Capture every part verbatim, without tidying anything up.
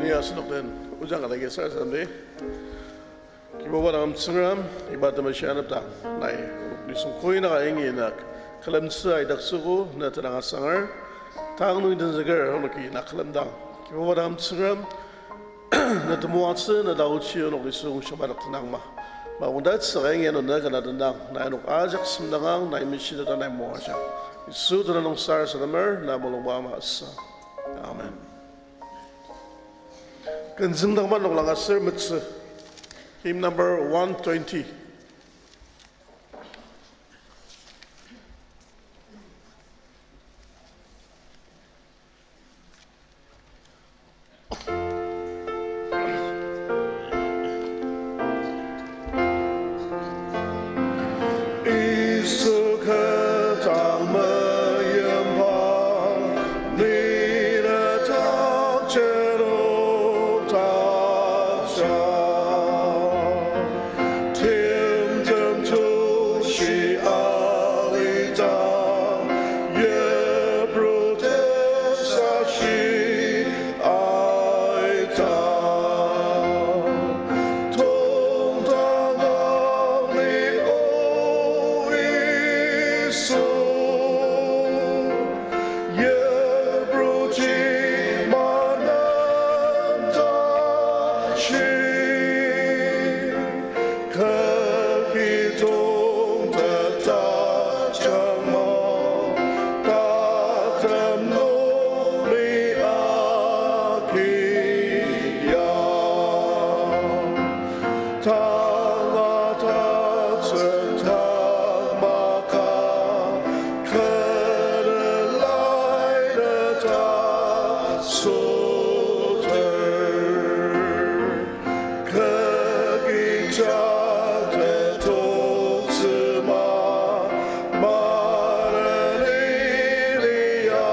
Ni asenok den ojang ka dagi sarasademdi. Kibuba dang Tsüngrem, iba temeshi anepdang, nai onok nisung koi naka yangi na külemtsü aidaktsüogo, na tenüng asanger, tang nung tenzüker onoki na külemdang. Kibuba dang Tsüngrem, na temoatsü, na taochi onok nisung shamadak tenangma. Makongdatsü ka yangi ano na kena tendang, nai onok ajak semdangang, nai meshiteta nai moajang. Yisu tenüng nung sarasademer, na mulungba ama asa. Amen. Ken züngdangba noklang aser metsü. Hymn number one twenty. Timtem tushi alidang, yipru tesashi aidang, tongtang angni, O Yisu. Yipruji manang tashi, kü kidong teta jangma, tatem nung liakia. Tala tatsü takmaka, kü laina ta süter. Kü kecha tetoktsüma, maneni liaria.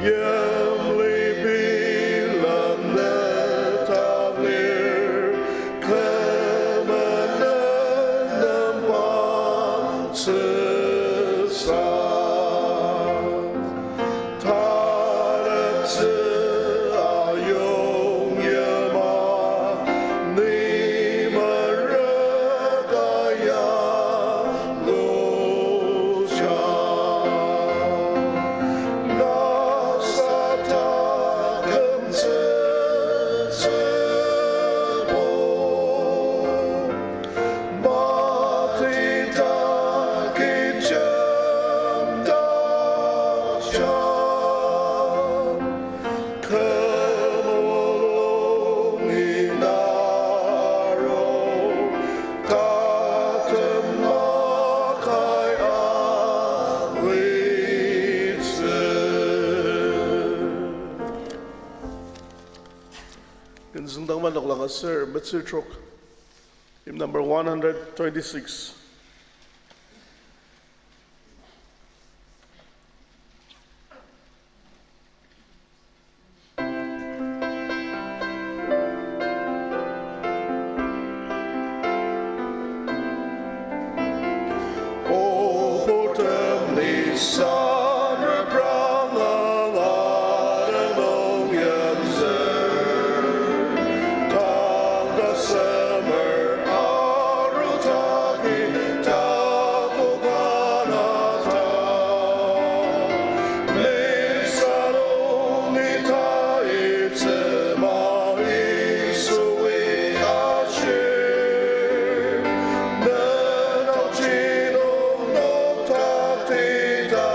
Yimli bilem ne taklir, kü menen nemba tsüsa. Tareptsü ayong yima, ni merüka ya luja. Nasa taküm tsütsübo, mati takijem taja. Kü mulungi naro, tatem makai alitsü. Ken züngdang manok laka ser metsür trok. Hymn number one hundred twenty-six. O Portem Nisan repranga ngala nung yamzü. Tang ta semer arutaki takokanata. Lipsa nung ni taitsüma Yisui ashir. Nenokji nung noktakti ta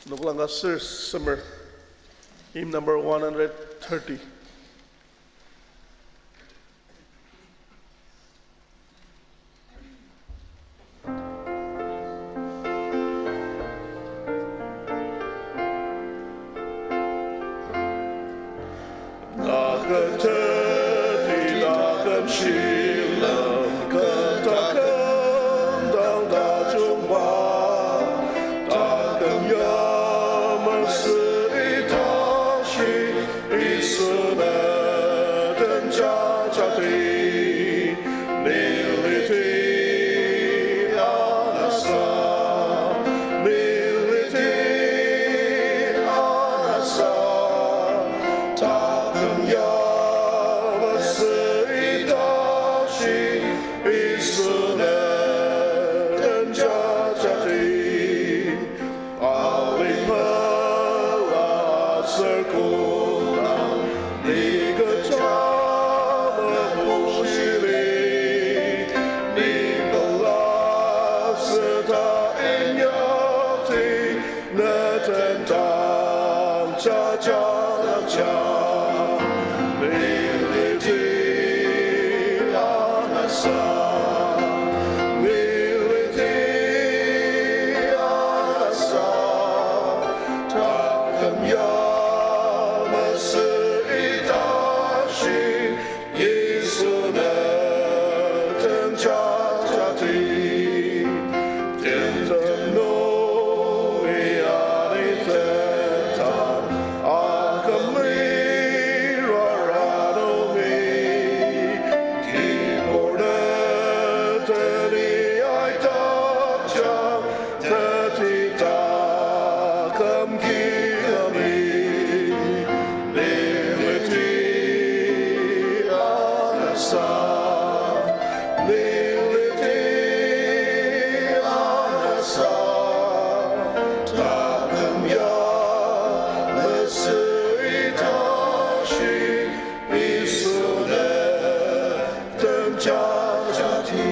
Noklang ka ser semer. Hymn number one hundred thirty. Nakateti taküm shilem, kü taküm dang tajungba, taküm ya masü itashi, Yisu ne tenjajati, niliti anasa, niliti anasa, taküm ya masü itashi, Yisu ne tenjajati. Alipela aser kodang ni kecha mebushili, ni pela seta inyakti, ne tendang jajadakja. Niliti anasa, niliti anasa, taküm ya masü itashi, Yisu ne tenjajati. Timtem nungi ani teta, akümli rara nungi, kibur ne teni aidakja, teti taküm kikami, niliti anasa, niliti anasa, taküm ya masü itashi, Yisu ne tenjajati.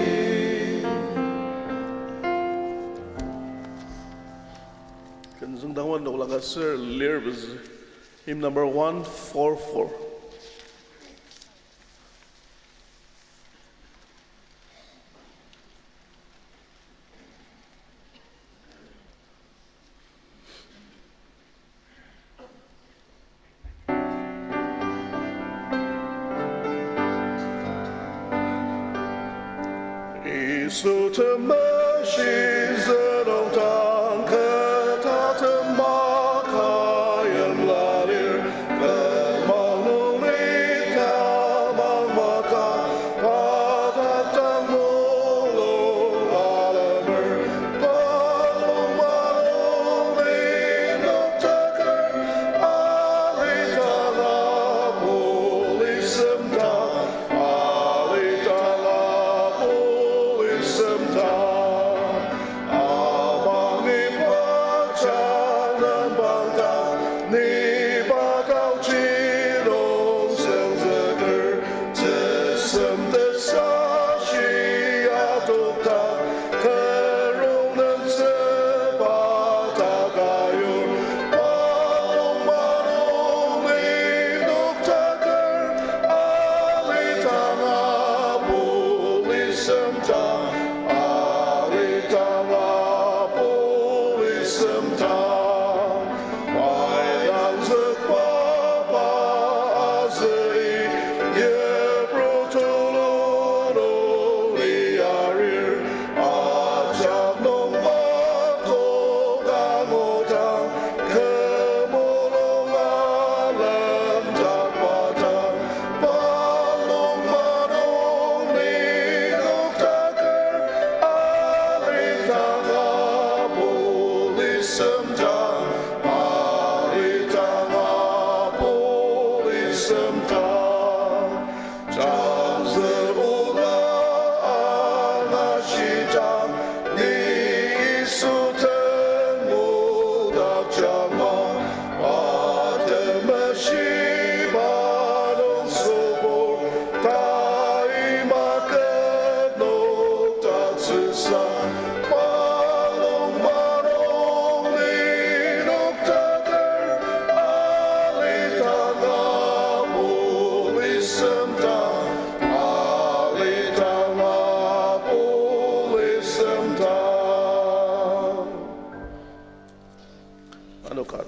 Ken züngdangwa noklang ka ser lir pezü. Hymn number one four four. Yisu temeshi zülong tang keta temaka yimla lir, temang nungi temang maka, pa dak dang mulung alemer, pa lung manung inoktaker, alidang apulisem ta, alidang apulisem ta, ama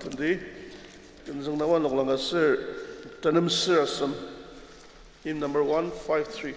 Di, tenzüng nawa noklang ka ser, tenem ser asem, hymn number one five three.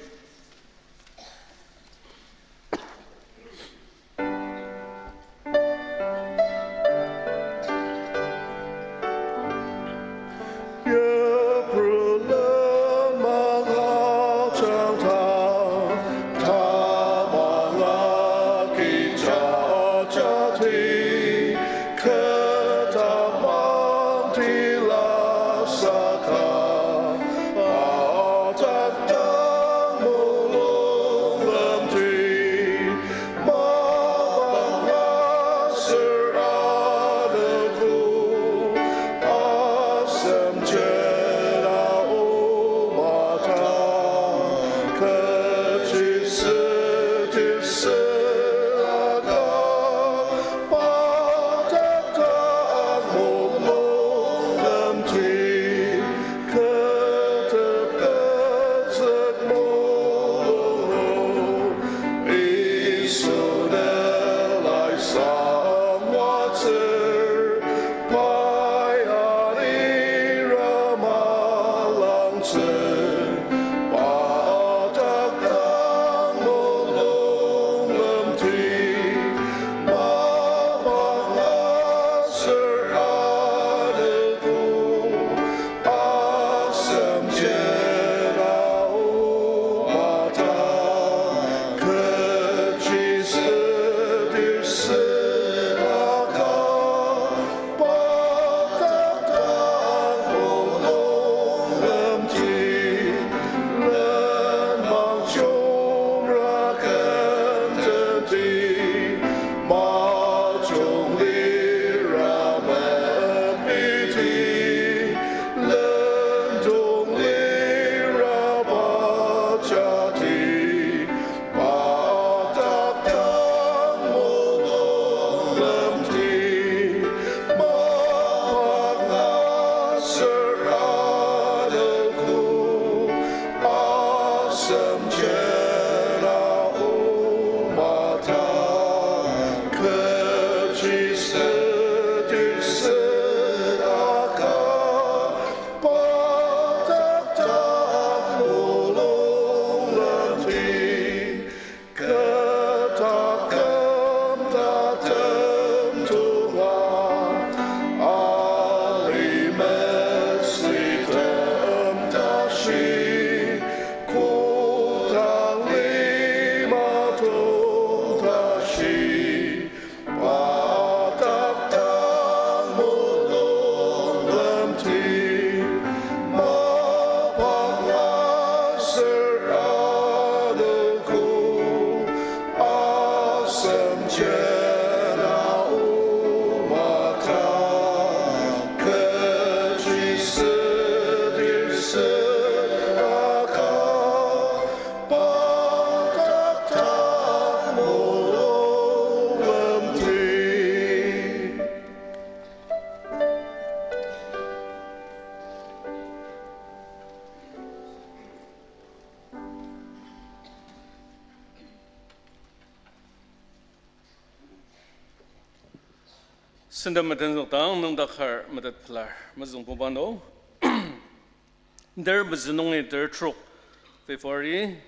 Senden metenzükdang nüngdakar metet pelar, mezüngbuba nung. Ter pezü nungi ter trok February,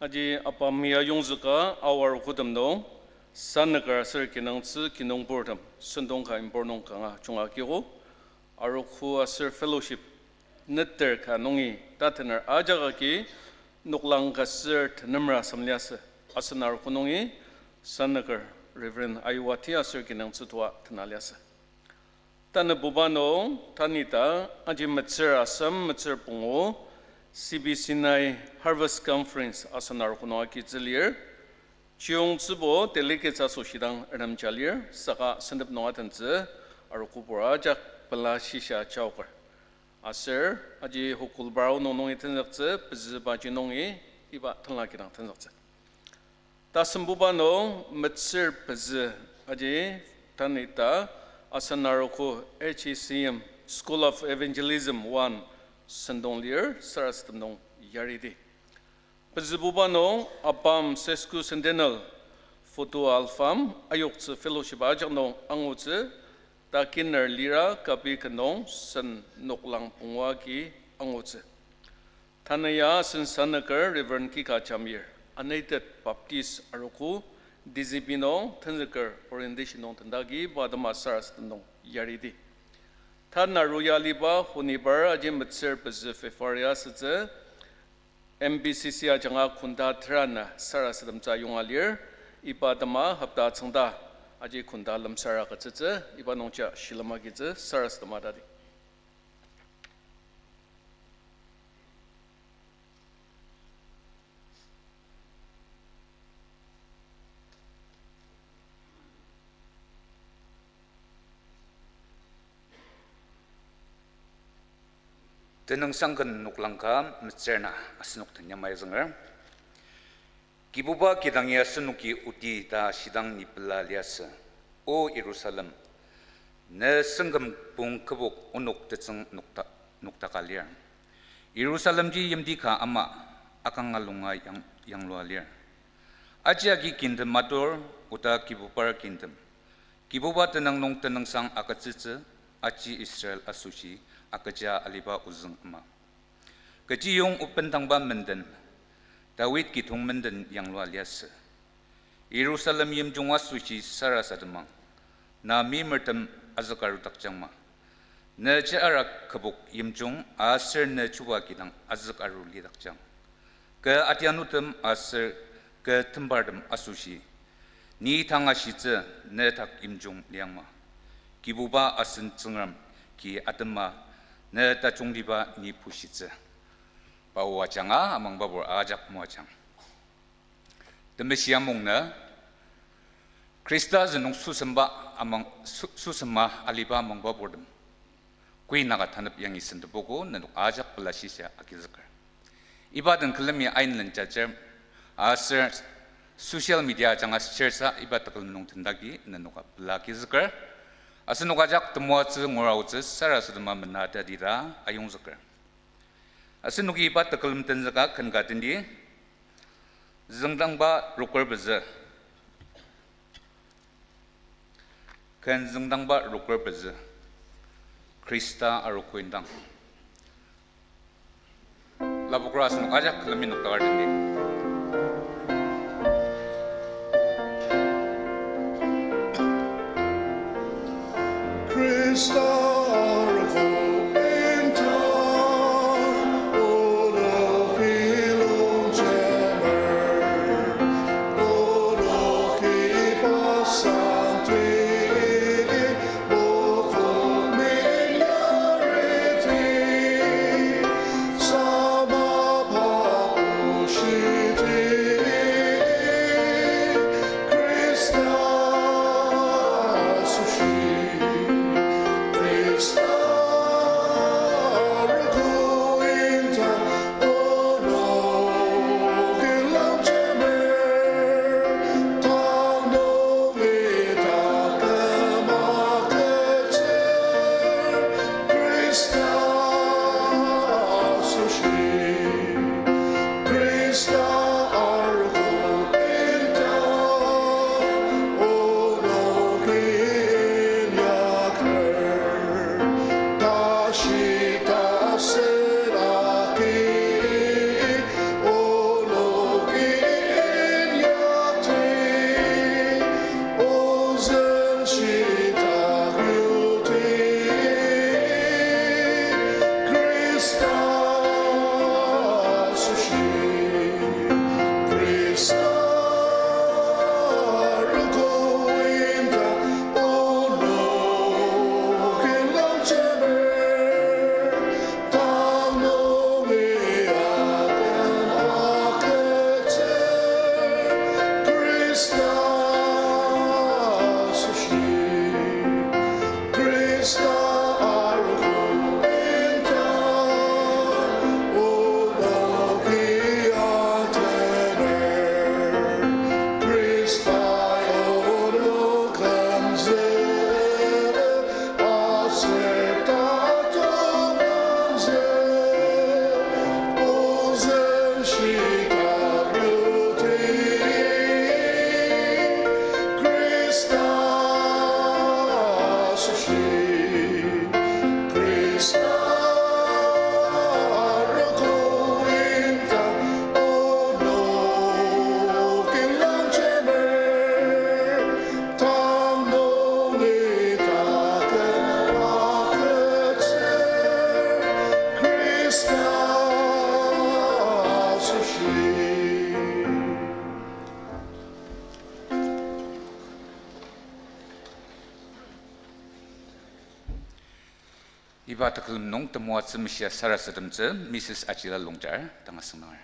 aji apam ya yongzüka aor kotem nung, sanüker aser kinungtsü kinungpurtem sentong ka inbur nung kanga junga kiogo, arogo aser fellowship neter ka nungi tatener ajak agi noklang ka ser tenemra asem liasü, asen arogo nungi sanüker Reverend Aiwati aser kinungtsü toa tena liasü. Tanübuba nung, tanü ita, aji metsür asem metsür pungu, C B C nai Harvest Conference asen arogo nung agitsü lir, chiyongtsübo delegates asoshi dang renemja lir, saka sentep nung atentsü, arogobur ajak pela shisa jaoker. Aser, aji hokul barao nung nungi tenzüktsü, pezübaji nungi, iba tenla kidang tenzüktsü. Tasembuba nung metsür pezü aji tanü ita asen arogo H E C M School of Evangelism one sentong lir sarasadem nung yariti. Pezübuba nung apam sesquicentennial Futu Alfam ayoktsü fellowship ajak nung angutsü Ta kiner lira kabi kenung sen noklang pungu agi angutsü. Tanü ya asen sanaker Reverend Kika Jamir, United Baptist Arogo, D C B nung tenzüker orientation nung tendagi pa atema sarasadem nung yaridi. Tanü aru ya aliba Honibar aji metsür pezü February asütsü, M B C C ajanga kunda teranü sarasademtsü yonga lir, iba atema hopta tsüngda aji kunda lemsara agütsütsü, iba nungji shilem agitsü sarasadem atadi. Tenüngsang ken noklang ka metsür na asenok den yamai zünger. Kibuba kidangi asenoki oti ta shidang ni pela liasü, O Jerusalem, ne sengkümpong kübok onok tetsüng nokta-, noktaka lir. Jerusalemji yimti ka ama akanga lunga yang-, yanglua lir. Aji agi kintem atur, oda Kibubar kintem. Kibuba tenüng nung tenüngsang agütsütsü, aji Israel asoshi agüja aliba ozüng ama. Kechiyong obendangba menden, Dawid kidong menden yanglua liasü. Jerusalem yimjung asoshi sarasademang, na meimertem azükarudakjangma. Ne jara kübok yimjung aser ne chuba kidang azükarulidakjang. Kü atianutem aser kü tembartem asoshi, ni tang ashitsü ne dak yimjung liangma. Kibuba asen Tsüngrem ki atema ne tajungtiba ni bushitsü. Pa o ajanga amangbabur ajak moajang. Temeshi amungnü, Khrista zünung süsemba amang, sü-, süsema aliba amangbaburtem, koinaka tanep yangi sentepogo nenok ajak pela shisa agizüker. Iba den külemi ain len jajar, aser social media ajanga share sa iba tekülem nung tendagi nenoka pela agizüker. Asenok ajak temoatsü nguraotsü sarasadema mena tadi ta ayongzüker. Asenoki iba tekülem tenzüka ken ka tendi, züngdangba roker pezü. Ken züngdangba roker pezü. Khrista arogo indang. Lapokra asenok ajak külemi noktakar tendi. Khrista arogo indang, onoki longjemer, onoki pasang tili, bokok minyariti, sama pa oshiti, Khrista asoshi. Iba tekülem nung temoatsü meshia sarasademtsü Missus Ajila Longchar dang asüngdanger.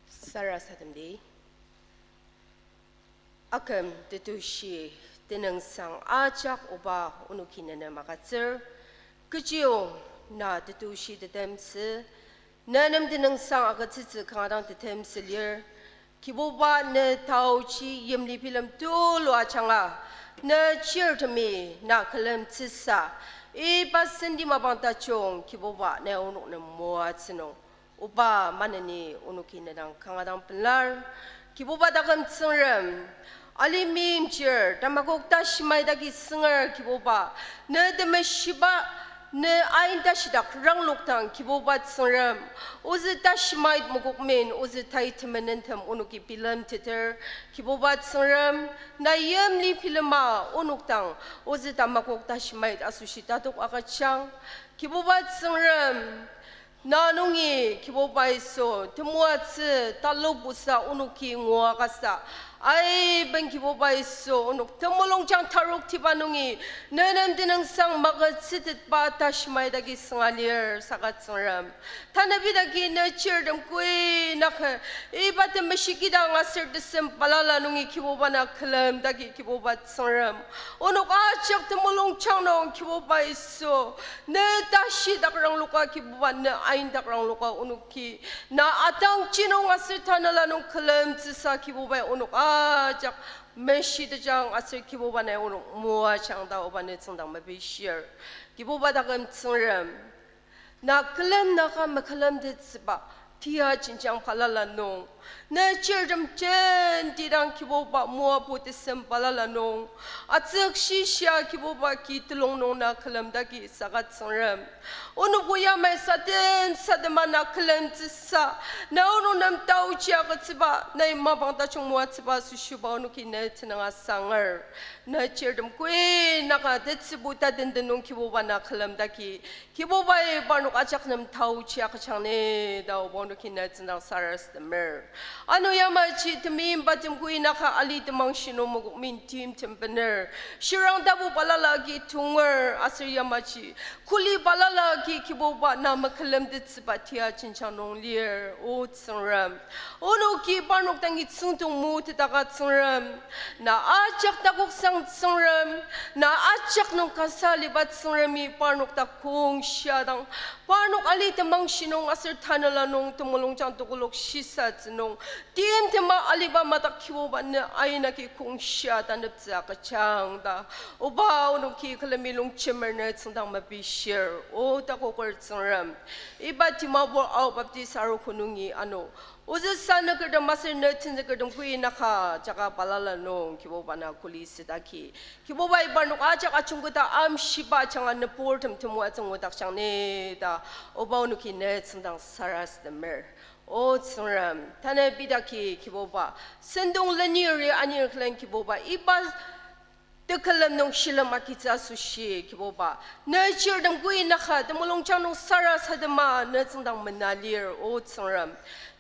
Sarasademdi. Aküm tetushi tenüngsang ajak oba onoki ne nem agütsür. Kechiyong na tetushi tetemsü, ne nem tenüngsang agütsütsü kanga dang tetemsü lir. Kibuba ne taochi yimli bilem tulu ajanga, ne chirtemi na külemtsüsa, iba senti mapang tajung Kibuba ne onok nem moatsü nung, oba maneni onoki ne dang kanga dang pelar. Kibuba taküm Tsüngrem, alima meimchir tamakok tashi mai daki sünger Kibuba, ne temeshiba, ne ain tashidak ranglokdang Kibuba Tsüngrem, ozü tashi mai mokokmen ozü tai temenen tem onoki bilemteter. Kibuba Tsüngrem, na yimli bilema onok dang ozü tamakok tashi mai asoshi tatok agüjang. Kibuba Tsüngrem, na nungi Kibuba Yisu temoatsü talubusa onoki ngua kasa, aiben Kibuba Yisu onok temulungjang taruktiba nungi ne nem tenüngsang magütsütetba tashi mai daki sünga lir saka Tsüngrem, tanabi daki ne chirtem kui naka iba temeshi kidang aser tesem balala nungi Kibuba na külem daki Kibuba Tsüngrem, onok ajak temulungjang nung Kibuba Yisu, ne tashi dak rangloka Kibuba, ne ain dak rangloka onoki na atangji nung aser tanela nung külemtsüsa Kibubai onok ajak meshitejang aser Kibuba nai onok moajang ta oba ne tsüngdang mepishir. Kibuba taküm Tsüngrem, na külem naka mekülemtettsüba tia jenjang balala nung, ne chirtem jenti dang Kibuba moapu tesem balala nung, atsükshishia Kibuba ki telung nung na külemdaki saka Tsüngrem, onoki yamai satem satema na külemtsüsa, na onok nem taochi agütsüba, nai mapang tajung moatsüba asoshiba onoki ne tenüng asanger. Ne chirtem kui naka tetsübu tatenden nung Kibuba na külemdaki, Kibubai parnok ajak nem taochi agüjang ni ta oba onoki ne tsüngdang sarasademer. Ano yamaji temeimbatem kui naka ali temangshi nung mokokmen timtem bener, shirang tapu balala agi tunger aser yamaji kuli balala agi Kibuba na mekülemtettsüba tia jenjang nung lir, O Tsüngrem. Onoki parnok dangi tsüngdong mutidaka Tsüngrem, na ajak takoksang Tsüngrem, na ajak nung kasa aliba Tsüngremi parnok dak kongshia dang, parnok ali temangshi nung aser tanela nung temulungjang tokolok shisatsü nung, timtema aliba madak Kibuba ne ain agi kongshia taneptsü agüjang ta, oba onoki külemi longjemer ne tsüngdang mepishir, O takoker Tsüngrem. Iba Dimapur Ao Baptist Arogo nungi ano, ozüsa nükertem aser ne tenzükertem kui naka jaka balala nung Kibuba na kuli südaki, Kibubai parnok ajak ajungketa amshiba ajanga nüburtem temoatsü ngudakjang ni ta, oba onoki ne tsüngdang sarasademer. O Tsüngrem, tanü pidaki Kibuba, sentong leniri anir külen Kibuba, iba tekülem nung shilem agitsü asoshi Kibuba, ne chirtem kui naka temulungjang nung sarasadema ne tsüngdang mena lir, O Tsüngrem.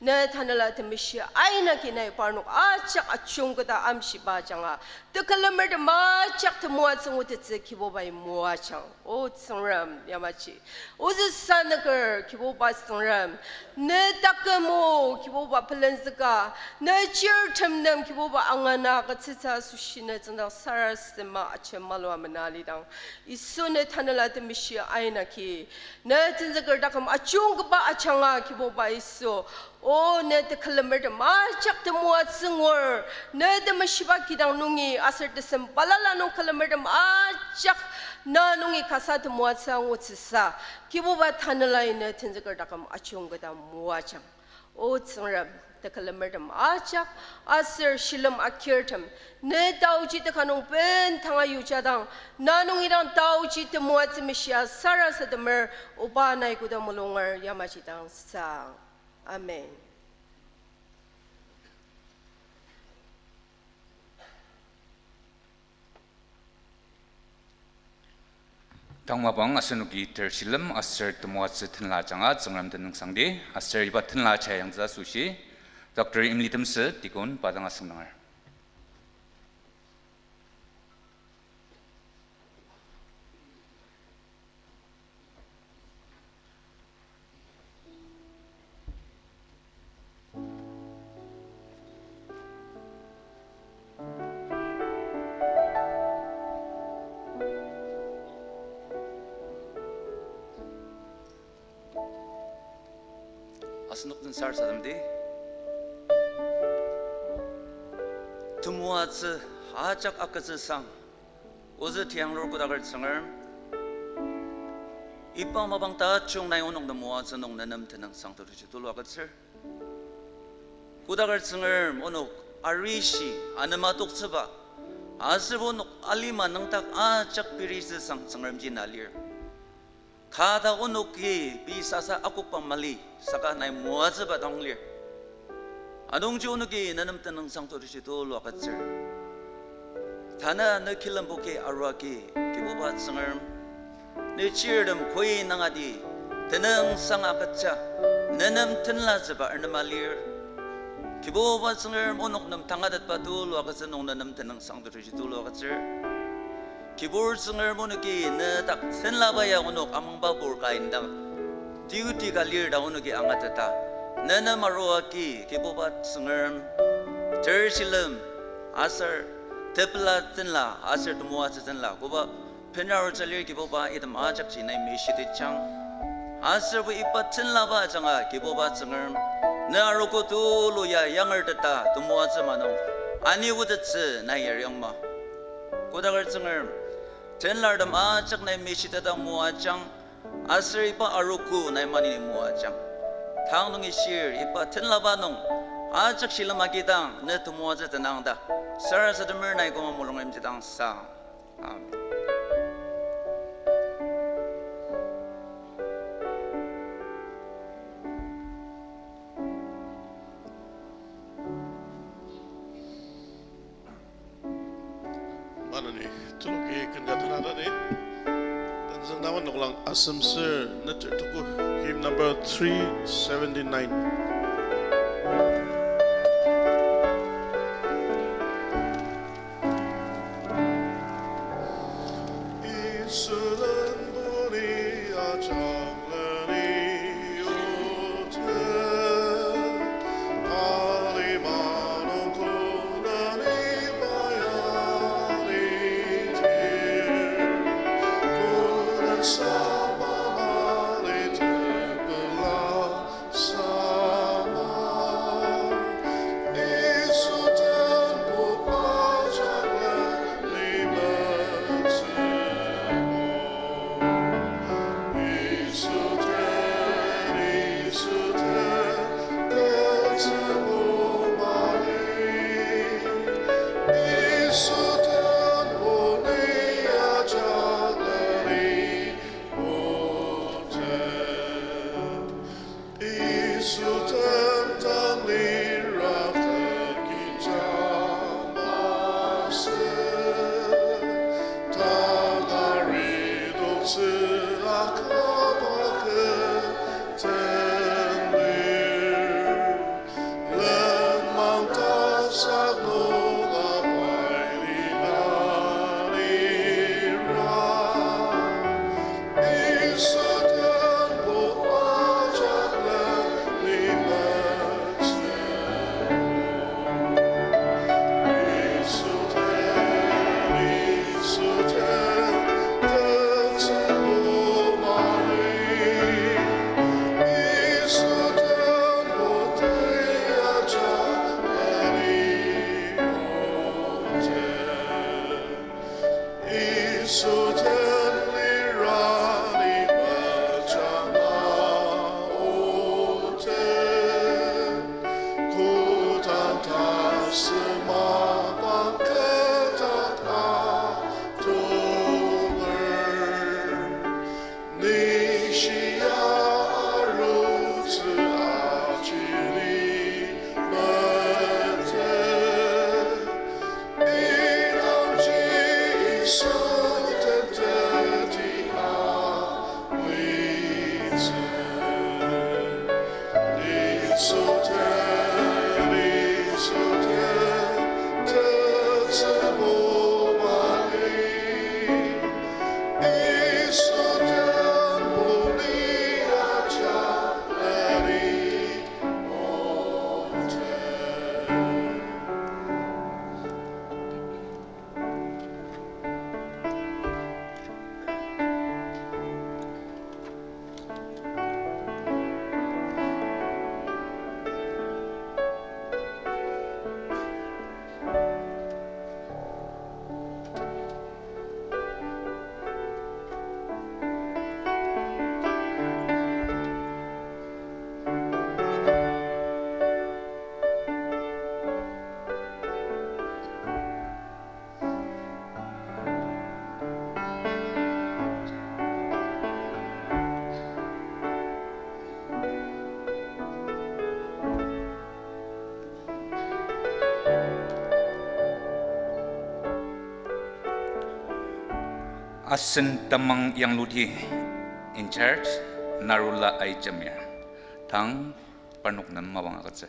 Ne Tanela Temeshi aina ki nai parnok ajak ajungketa amshiba ajanga, tekülemertem ajak temoatsü ngutettsü Kibubai moajang, O Tsüngrem yamaji. Ozüsa nüker Kibuba Tsüngrem, ne taküm o Kibuba pelenzüka, ne chirtem nem Kibuba angana agütsütsü asoshi ne tsüngdang sarasadema ajemalua mena lidang, Yisu ne Tanela Temeshi aina ki, ne tenzüker taküm ajungkeba ajanga Kibuba Yisu, o ne tekülemertem ajak temoatsü ngur, ne temeshiba kidang nungi aser tesem balala nung külemertem ajak na nungi kasa temoatsü angutsüsa, Kibuba Tanelai ne tenzüker taküm ajungketa moajang. O Tsüngrem, tekülemertem ajak, aser shilem akirtem, ne taoji teka nung bendanga yujadang, na nungi dang taoji temoatsü meshia sarasademer, oba nai koda mulunger yamaji dang sang. Amen. Tang mapang asenoki ter shilem aser temoatsü tenla ajanga Tsüngrem tenüngsangdi, aser iba tenla aja yangtsü asoshi, Doctor Imlitemsü Deacon pa dang asüngdanger. Asenok den sarasademdi. Temoatsü ajak agütsüsang, ozü tianglur kodaker Tsüngrem, iba mapang tajung nai onok nem moatsü nung nenem tenüngsang tuluji tulu agütsür. Kodaker Tsüngrem, onok arishi anema toktsüba, aser onok alima nüngdak ajak piritsüsang Tsüngremji na lir. Kata onoki pei sasa akokba mali, saka nai moatsüba dang lir. Anungji onoki nenem tenüngsang tuluji tulu agütsür. Tanü ne kilemboki arua agi, Kibuba Tsüngrem, ne chirtem koi nangadi, tenüngsang agütsü, nenem tenlatsüba arnema lir. Kibuba Tsüngrem, onok nem tangatetba tulu agütsü nung nenem tenüngsang tuluji tulu agütsür. Kibur Tsüngrem, onoki ne dak tenlaba ya onok amangba pur ka indang duty ka lir ta onoki angateta, nenem arua agi Kibuba Tsüngrem, ter shilem aser tepela tenla aser temoatsü tenla koba benarutsü lir Kibuba, item ajakji nai meshitetjang. Aserbo iba tenlaba ajanga Kibuba Tsüngrem, ne arogo tulu ya yangerteta temoatsü ma nung ani otettsü nai yariangma. Kodaker Tsüngrem, tenlartem ajak nai meshiteta moajang, aser iba arogo nai maneni moajang. Tang nungi shir iba tenlaba nung ajak shilem agidang ne temoatsü tenang ta sarasademer nai koma mulung yimjidang sang. Amen. Maneni tuluki ken ka tanatadi. Tenzüng Taman noklang asem ser neter tuku, hymn number three seventy-nine. Yisu tem tang lira tekinjang masü, tang aridoktsü akaba kü tembir, lenmang tasak nunga pai lila lira. Yisu tem lira ni mejanga ote, kodang tasü mapang ketaka tonger, ni shia arutsü ajili mete. Asen Tamang Yangluti in charge, Narula Aijemir. Tang parnok nem mapang agütsür.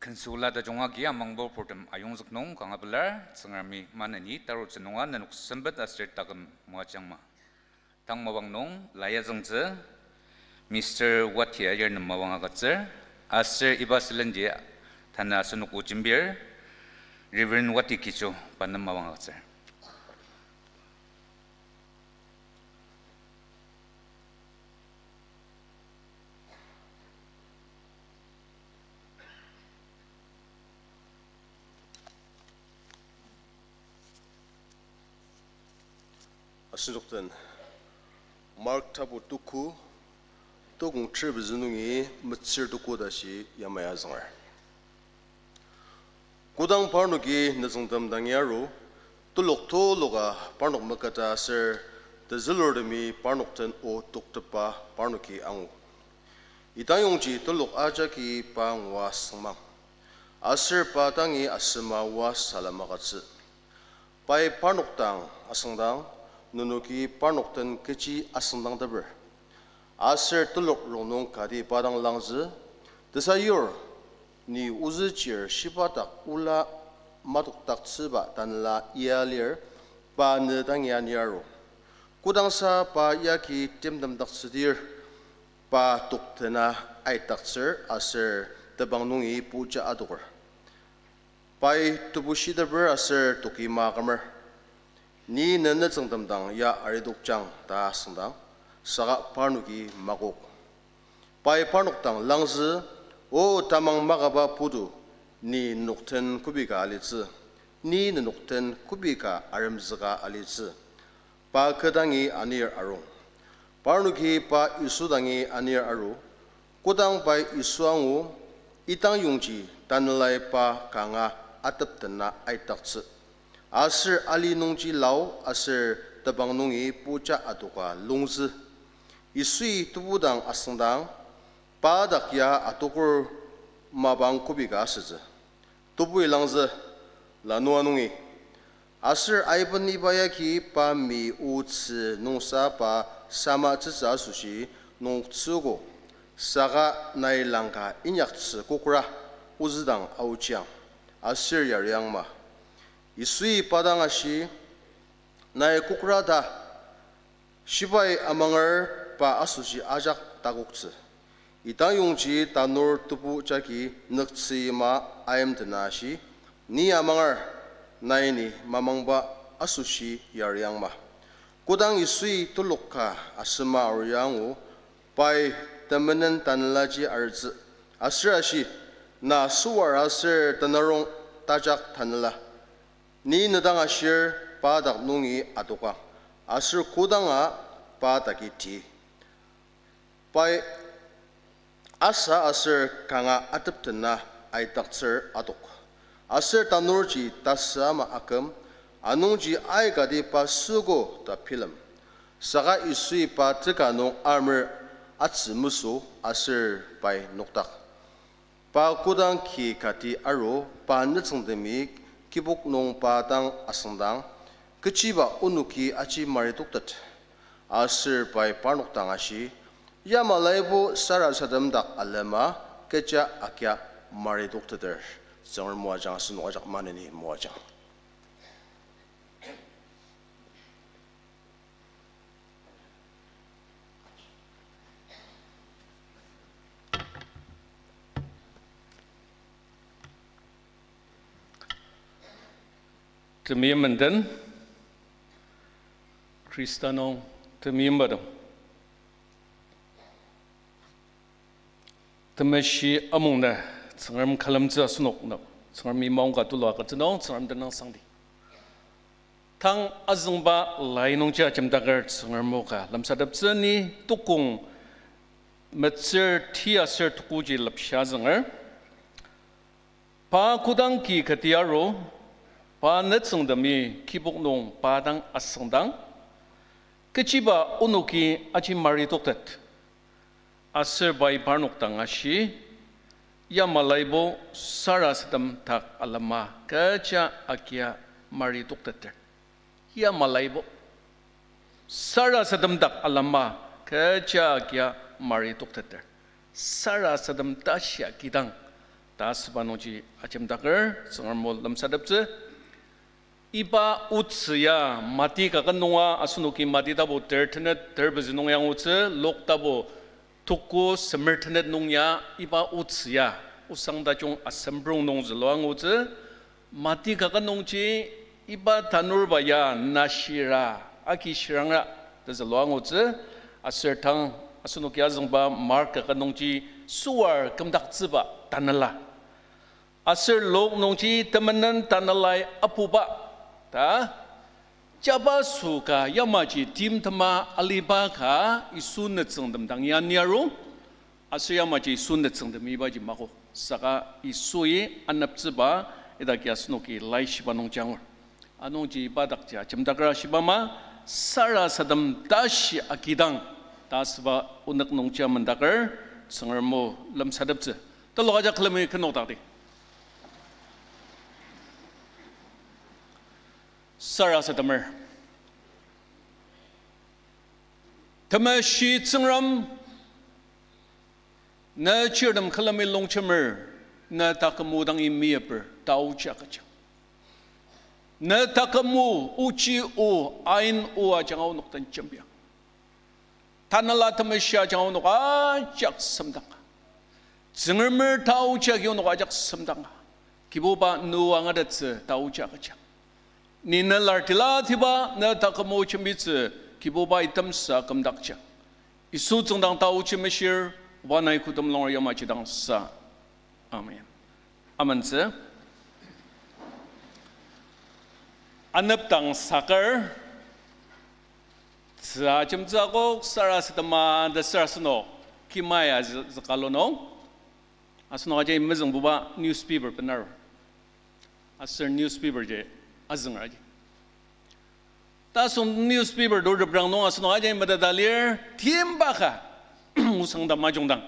Ken süla tajung agi amangbo purtem ayongzük nung kanga pelar, Tsüngremi maneni tarutsü nunga nenok sempet aser taküm moajangma. Tang mapang nung la yazüngtsü Mister Watia yarnem mapang agütsür, aser iba sülenji tanü asenok o jembir Reverend Wati Kicho pa nem mapang agütsür. Asenok den Mark tapu tuku, tukong ter pezü nungi metsür tuku tashi yamai azünger. Kodang parnoki nütsüngtem dangi aru, telok tuluka parnok meketa aser tezülurtemi parnok den o toktepa parnoki angu. Idangyongji telok ajaki pa ngua süngmang, aser pa dangi asema oa salem agütsü. Pai parnok dang asüngdang, nenoki parnok den kechi asüngdangteper? Aser telok rongnung kati pa dang langzü, tesayur, ni ozü chir shiba dak ola matokdaktsüba tanela ya lir, pa ne dangi anir aru. Kodangsa pa yagi timtemdaktsüdir, pa toktena aidaktsür aser tebang nungi puja adoker. Pai tebushiteper aser toki makümer, ni ne nütsüngtem dang ya aridokjang ta asüngdang, saka parnoki makok. Pai parnok dang langzü, O tamang makaba putu, ni nenok den kübok ka alitsü, ni nenok den kübok ka aremzüka alitsü. Pa kü dangi anir arung. Parnoki pa Yisu dangi anir aru, kodang pai Yisu angu, idangyongji tanelai pa kanga atepdena aidaktsü, aser ali nungji lao aser tebang nungi puja adoka lungzü. Yisui tebu dang asüngdang, pa dak ya adoker mapang kübok ka asütsü. Tebui langzü, lanua nungi. Aser aiben iba yagi pa mi otsü nungsa pa samatsütsü asoshi noktsüogo, saka nai langka inyaktsü kokra ozü dang aochiang, aser yariangma. Yisui pa dang ashi, Nai kokra ta. Shibai amanger pa asoshi ajak takoktsü. Idangyongji tanur tebu jagi nüktsüima aimtena ashi, Ni amanger, nai ni mamangba asoshi yariangma. Kodang Yisui telok ka asema aruangu, pai temenen tanelaji arütsü, aser ashi, Na süwar aser tenarong tajak tanela. Ni ne dang ashir pa dak nungi adokang, aser kodanga pa daki ti. Pai asa aser kanga atepdena aidaktsür adok. Aser tanurji tasü ama aküm, anungji aikati pa süogo ta bilem. Saka Yisui pa teka nung amer atsü mesü aser pai nokdak. Pa kodang ki kati aru, pa nütsüngtemi kibok nung pa dang asüngdang, Kechiba onoki aji maritoktet? Aser pai parnok dang ashi, Yamalaibo sarasadem dak alema kecha agia maritokteter. Tsüngrem moajang, asenok ajak maneni moajang. Temeim menden, Khrista nung temeimbatem. Temeshi amungnü Tsüngrem külemtsü asenok nem, Tsüngremi maongka tulu agütsü nung Tsüngrem tenüngsangdi. Tang azüngba lai nungji ajemdaker Tsüngrem o ka lemsateptsü ni tukong metsür ti aser tukuji lepsha zünger. Pa kodang ki kati aru, pa nütsüngtemi kibok nung pa dang asüngdang, Kechiba onoki aji maritoktet? Aser pai parnok dang ashi, Yamalaibo sarasadem dak alema kecha agia maritokteter. Yamalaibo sarasadem dak alema kecha agia maritokteter. Sarasadem ta shia kidang ta asüba nungji ajemdaker Tsüngrem o lemsateptsü. Iba otsü ya Mati kaket nunga, asenoki Mati tapu ter tenet ter pezü nung ya angutsü, Luk tapu tuku semer tenet nung ya iba otsü ya osang tajung asemprong nung zülua angutsü. Mati kaket nungji iba tanurba ya nashira, agi shirangra ta zülua angutsü. Aser tang asenoki azüngba Mark kaket nungji süwar kümdaktsüba tanela. Aser Luk nungji temenen tanelai apuba ta Jabaso ka yamaji timtema aliba ka Yisu nütsüngtem dang ya niaru, aser yamaji Yisu nütsüngtem ibaji mako. Saka Yisui aneptsüba idaki asenoki laishiba nungji angur. Anungji iba dakji ajemdaker ashiba ama, sarasadem tashi agidang ta asüba onük nungji amendaker, Tsüngrem o lemsateptsü. Telok ajak külemi künokdakdi. Sarasademer. Temeshi Tsüngrem, ne chirtem külemi longjemer, ne taküm o dangi meyiper, taoji agüjang. Ne taküm o, ochi o, ain o ajanga onok den jembiang. Tanela Temeshi ajanga onok ajak semdanga. Tsüngremer taoji agi onok ajak semdanga. Kibuba, ne o angatettsü taoji agüjang. Ni ne lartila tiba, ne taküm o jembitsü, Kibuba, itemsa kümdakjang. Yisu tsüngdang taoji meshir, oba nai kotem longer yamaji dang sa. Amen. Amentsü. Anepdang saker, tzü ajemtsü akok sarasadema ta sür asenok kimai azü-, zükalo nung. Asenok ajai mezüngbuba newspaper benaru. Aser newspaper ji azüngeraji. Tasüng newspaper to reprang nung asenok ajai meteta lir, timba ka, osang ta majungdang.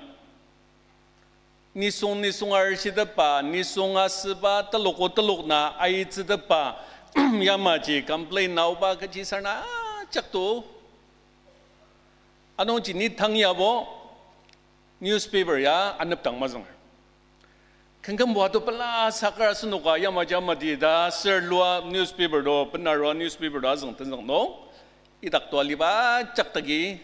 Nisung nisung arishitepba, nisung asüba, teloko telok na aitsütepba, yamaji complain naoba kechi sarna ajak to. Anungji ni tang yabo, newspaper ya anepdang mazünger. Kengkembo ato pela sakar asenoka yamaji amati ta sür lua newspaper to, benarua newspaper to azüng tenzüng nung, idak to aliba jaktaki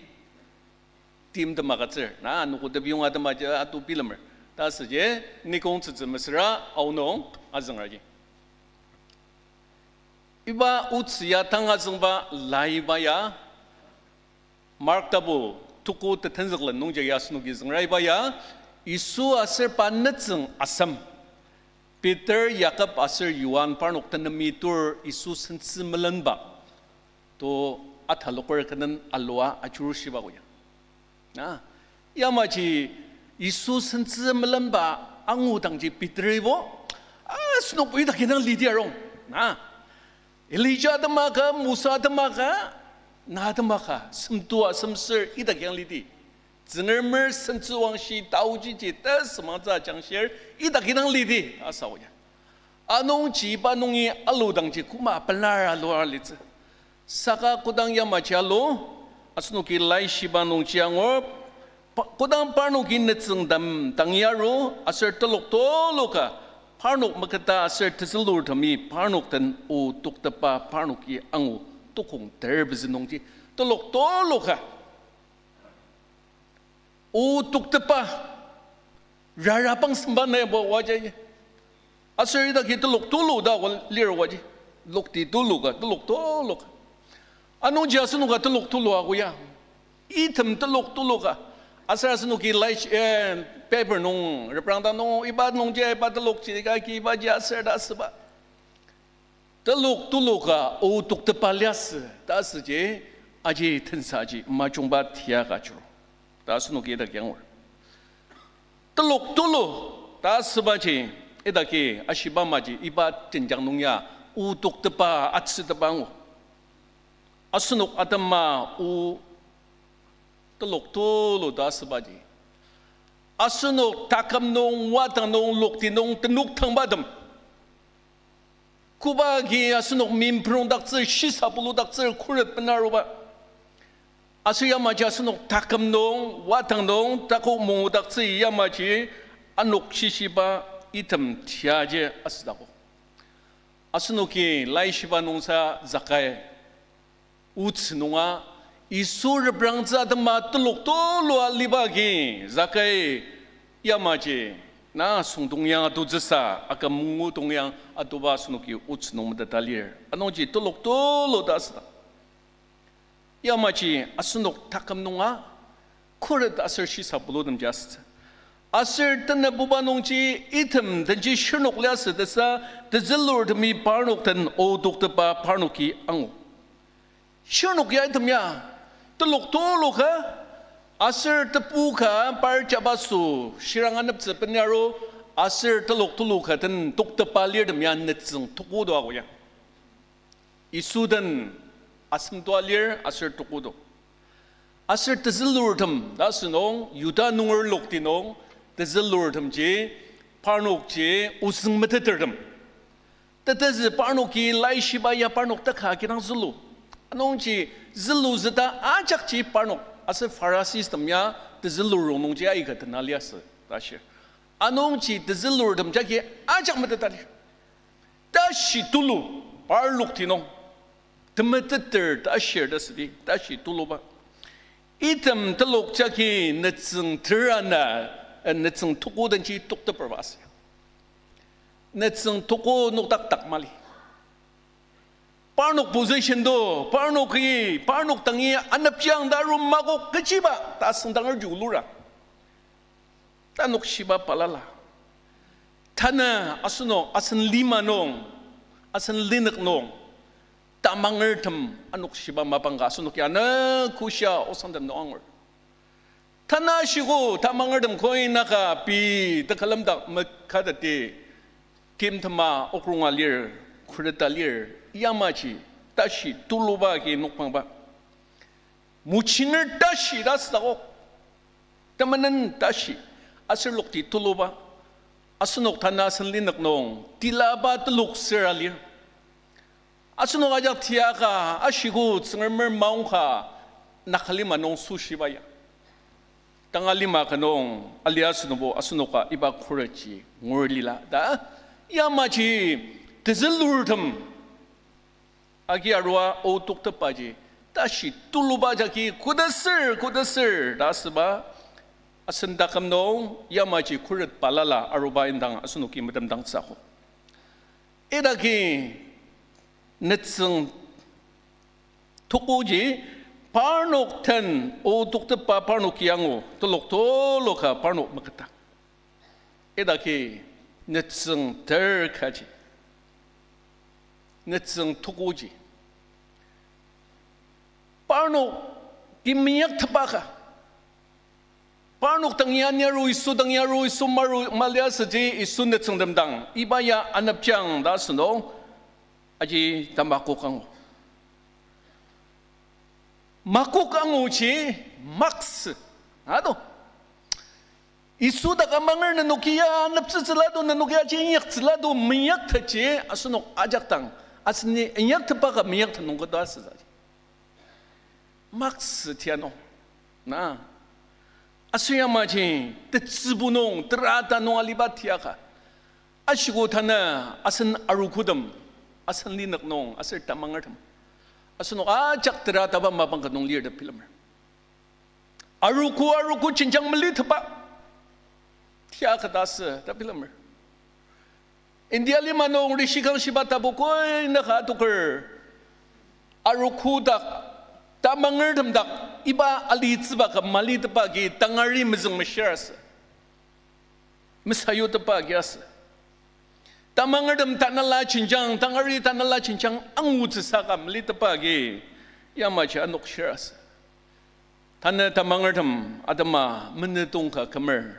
timtem agütsür. Na, anogo tebiyong atema ja ato bilemer. Ta asüji, nikong tsütsü mesüra aonung azüngeraji. Iba otsü ya tang azüngba laiba ya, Mark tapu tuko tetenzüklen nungji ya asenoki züngera iba ya, Yisu aser pa nütsüng asem, Peter, Jakob aser Johan parnok tenemi tur Yisu sentsü melenba to ataloker kenen alua ajurushiba ko ya. Na, yamaji Yisu sentsü melenba angudangji Peteri bo, asenok bo idaki dang lidi arung. Na, Elija atema ka, Musa atema ka, na atema ka, semtua semser idaki dang lidi. Tsüngremer sentsüwangshi taojiji tesümangtsü ajangshir idaki dang lidi, asa o ya. Anungji iba nungi aludangji koma pelar alua litsü. Saka kodang yamaji alu, asenoki laishiba nungji angur, pa-, kodang parnoki nütsüngtem dang yaru, aser telok tuluka, parnok meketa aser tezülurtemi parnok den o toktepba parnoki angu, tokong ter pezü nungji, telok tuluka. O toktepba, rara pangsemba naibo waji. Aser idaki telok tulu ta wa lir waji. Lokti tuluka, telok tuluka. Anungji asenoka telok tulu ako ya. Item telok tuluka. Aser asenoki lai, eh, paper nung, reprangdang nung, iba nungji iba telokji ka ki ibaji aser ta asüba. Telok tuluka o toktepba liasü ta asüji, aji tensaji majungba tia ka juru. Ta asenoki idaki angur. Telok tulu ta asübaji, idaki ashiba maji iba tenjang nung ya o toktepba atsütepba angu. Asenok atema o telok tulu ta asübaji, asenok taküm nung, wadang nung, lokti nung tenokdangbatem, koba agi asenok mimprongdaktsür, shisa puludaktsür, khuret benaruba. Aser yamaji asenok taküm nung, wadang nung, takok mungudaktsür yamaji anok shishiba item tiaji asüdakok. Asenoki laishiba nungsa Zakai otsü nunga, Yisu reprangtsü atema telok tulua aliba agi, Zakai yamaji, na süngdong yang atutsüsa, aka mungudong yang atuba asenoki otsü nung meteta lir. Anungji telok tulu ta asüdang. Yamaji asenok taküm nunga, khuret aser shisa pulutemji asütsü. Aser tenebuba nungji item denji shirnok liasü tesa, tezülurtemi parnok den o toktepba parnoki angu. Shirnok ya item ya, telok tulu ka, aser tebu ka par jabaso, shirang aneptsü benyaru, aser telok tulu ka den toktepa lirtem ya nütsüng tuku to ako ya. Yisu den asemtua lir aser tuku to. Aser tezülurtem ta asünung, Yuda nunger lokti nung, tezülurtemji, parnokji, ozüng metetertem. Tetezü parnoki laishiba ya parnok teka kidang zülu. Anungji zülu züta ajakji parnok aser Phariseestem ya tezülur rongnungji aika tena liasü ta shir. Anungji tezülurtem jagi ajak meteta lir. Tashi tulu, parlokti nung. Temeteter ta shir ta südi, tashi tuluba. Item telok jagi nütsüng terana, eh, nütsüng tuku denji tokteperba asü. Nütsüng tuku nokdak dak mali. Parnok position to, parnoki, parnok dangi anepjang ta aru makok kechiba ta asüngdanger ju lura. Tanok shiba balala. Tanü asenok, asen lima nung, asen linük nung, tamangertem anok shiba mapang ka asenok ya ne kushia osangtem nung angur. Tanü ashiko tamangertem koi naka pei tekülem dak mekateti, timtema okronga lir, khuret ta lir, yamaji, tashi tuluba agi nokpangba. Muchiner tashi ta südakok. Temenen tashi, aser lokti tuluba. Asenok tanü asen linük nung, tilaba telok süra lir. Asenok ajak tiaka, ashiko Tsüngremer maongka, Nagalima nung süshiba ya. Tanga lima ka nung, alia asenobo, asenoka iba khuretji ngur lila ta. Yamaji, tezülurtem agi arua o toktepaji, tashi tuluba jagi kodasür, kodasür ta asüba, asen taküm nung, yamaji khuret balala aruba indang asenoki metemdangtsü akok. Idaki nütsüng tukuji, parnok den o toktepa parnoki angu, telok tulu ka parnok meketa. Idaki nütsüng ter kaji, nütsüng tukuji. Parnoki meinyaktepa ka. Parnok dangi aniaru, Yisu dangi aru, Yisu maru, maliasüji Yisu nütsüngtem dang iba ya anepjang ta asünung, aji tamakok angu. Makok anguji maksü. Ado. Yisu dak amanger nenoki ya aneptsütsüla do, nenoki aji inyaktsüla do, meinyaktetji asenok ajak dang, aseni inyaktepa ka meinyaktet nung keto asütsüji. Maksü tiano. Na. Aser yamaji, tetsübu nung, terata nung aliba tiaka. Ashiko tanü asen arogotem, asen linük nung, aser tamangertem. Asenok ajak terataba mapang ka nung lir ta bilemer. Arogo, arogo jenjang melitepba. Tiaka ta asü ta bilemer. India lima nung rishi kangshiba tapu koi naka adoker. Arogo dak, tamangertem dak, iba alitsüba ka malitepba agi tangari mezüng meshir asü. Mesayutepa agi asü. Tamangertem tanela jenjang, tangari tanela jenjang angutsü saka melitepa agi, yamaji anokshir asü. Tanü tamangertem atema menüdong ka kümer.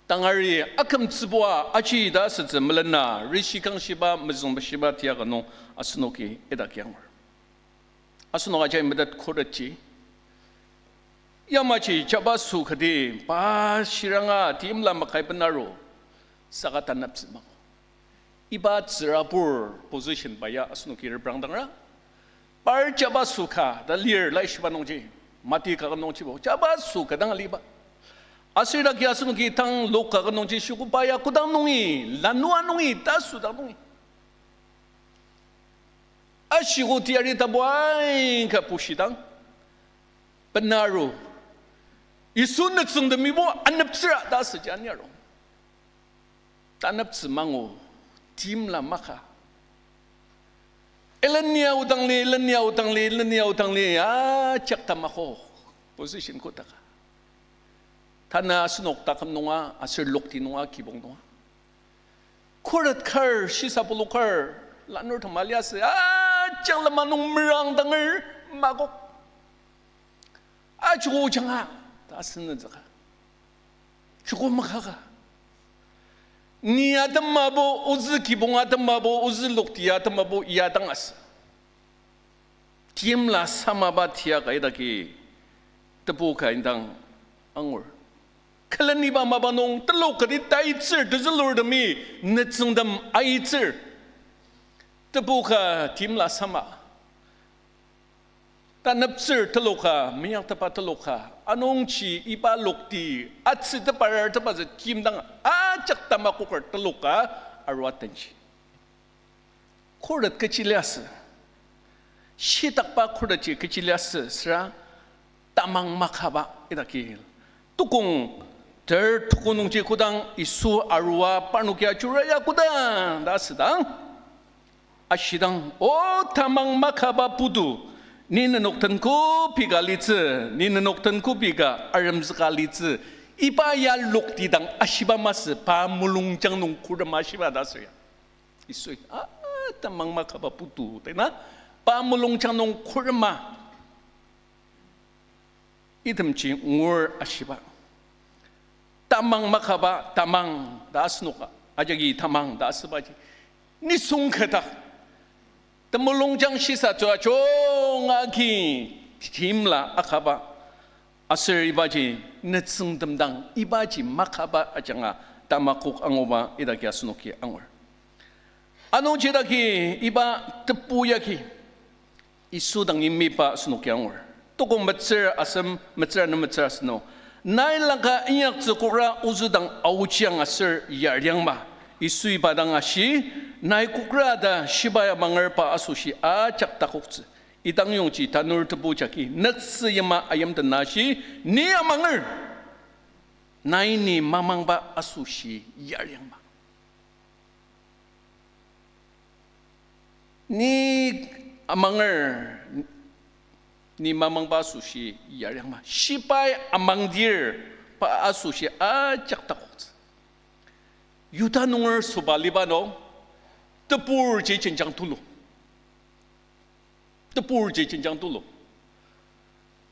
Tangari akümtsübua aji ta asütsü melena, rishi kangshiba, mezüng meshiba tiaka nung asenoki idaki angur. Asenok ajai metet khuretji. Yamaji jabaso kati pa shiranga timla makai benaru saka taneptsü mangu. Iba tsürabur position ba ya asenoki reprangdangra. Par jabaso ka ta lir laishiba nungji, Mati kaket nungjibo jabaso ka dang aliba. Aser idaki asenoki tang Luk kaket nungji shiogo pa ya kodang nungi, lanua nungi, ta südang nungi. Ashiko teyari tapu aika pushidang, benaru, Yisu nütsüngtemibo aneptsüra ta asüji aniaru. Taneptsü mangu, timla maka. Ilenia odang li, ilenia odang li, ilenia odang li, ajak tamako, position kodaka. Tanü asenok taküm nunga, aser lokti nunga, kibong nunga. Khuret kar, shisa pulu kar, lanurtem aliasü, ajak lama nung merangdanger, makok. Ajoko janga, ta asünütsüka. Joko makaka. Ni atema bo, ozü kibong atema bo, ozü lokti atema bo, ya dang asü. Timla samaba tiaka idaki tebu ka indang angur. Küleniba mapa nung telok kati taitsür tezülurtemi nütsüngtem aitsür. Tebu ka timla sama. Taneptsür teloka, minyaktepba teloka, anungji iba lokti, atsü teparar tepatsü timdang ajak tamakoker teloka, arua tenji. Khuret kechi liasü. Shitakba khuretji kechi liasü, süra tamang makaba idaki. Tukong ter tuko nungji kodang Yisu arua parnokia juraya kodang ta asüdang. Ashidang, O tamang makaba putu, ni nenok den kobi ka litsü, ni nenok den kobi ka aremzüka litsü, iba ya loktidang ashiba masü, pa mulungjang nung khuret mashiba ta asür ya. Yisui, A, tamang makaba putu, tena, pa mulungjang nung khuret ma. Itemji ngur ashiba. Tamang makaba, tamang ta asenoka, ajaki tamang ta asübaji. Nisung keta. Temulungjang shisa tsüa jung agi timla akaba. Aser ibaji nütsüngtem dang ibaji makaba ajanga tamakok anguba idaki asenoki angur. Anungji idaki iba tebu yagi Yisu dang yimiba asenoki angur. Tukong metsür asem metsür ano metsür asünung. Nai langka inyaktsü kokra ozü dang aochiang aser yariangma. Yisu iba dang ashi, Nai kokra ta shibai amanger pa asoshi ajak takoktsü. Idang yongji tanur tebu jagi nüktsü yima ayimdena ashi, Ni amanger, nai ni mamangba asoshi yariangma. Ni amanger, ni mamangba asoshi yariangma. Shibai amangdir pa asoshi ajak takoktsü. Yuda nunger sobaliba nung, teburji jenjang tulu. Teburji jenjang tulu.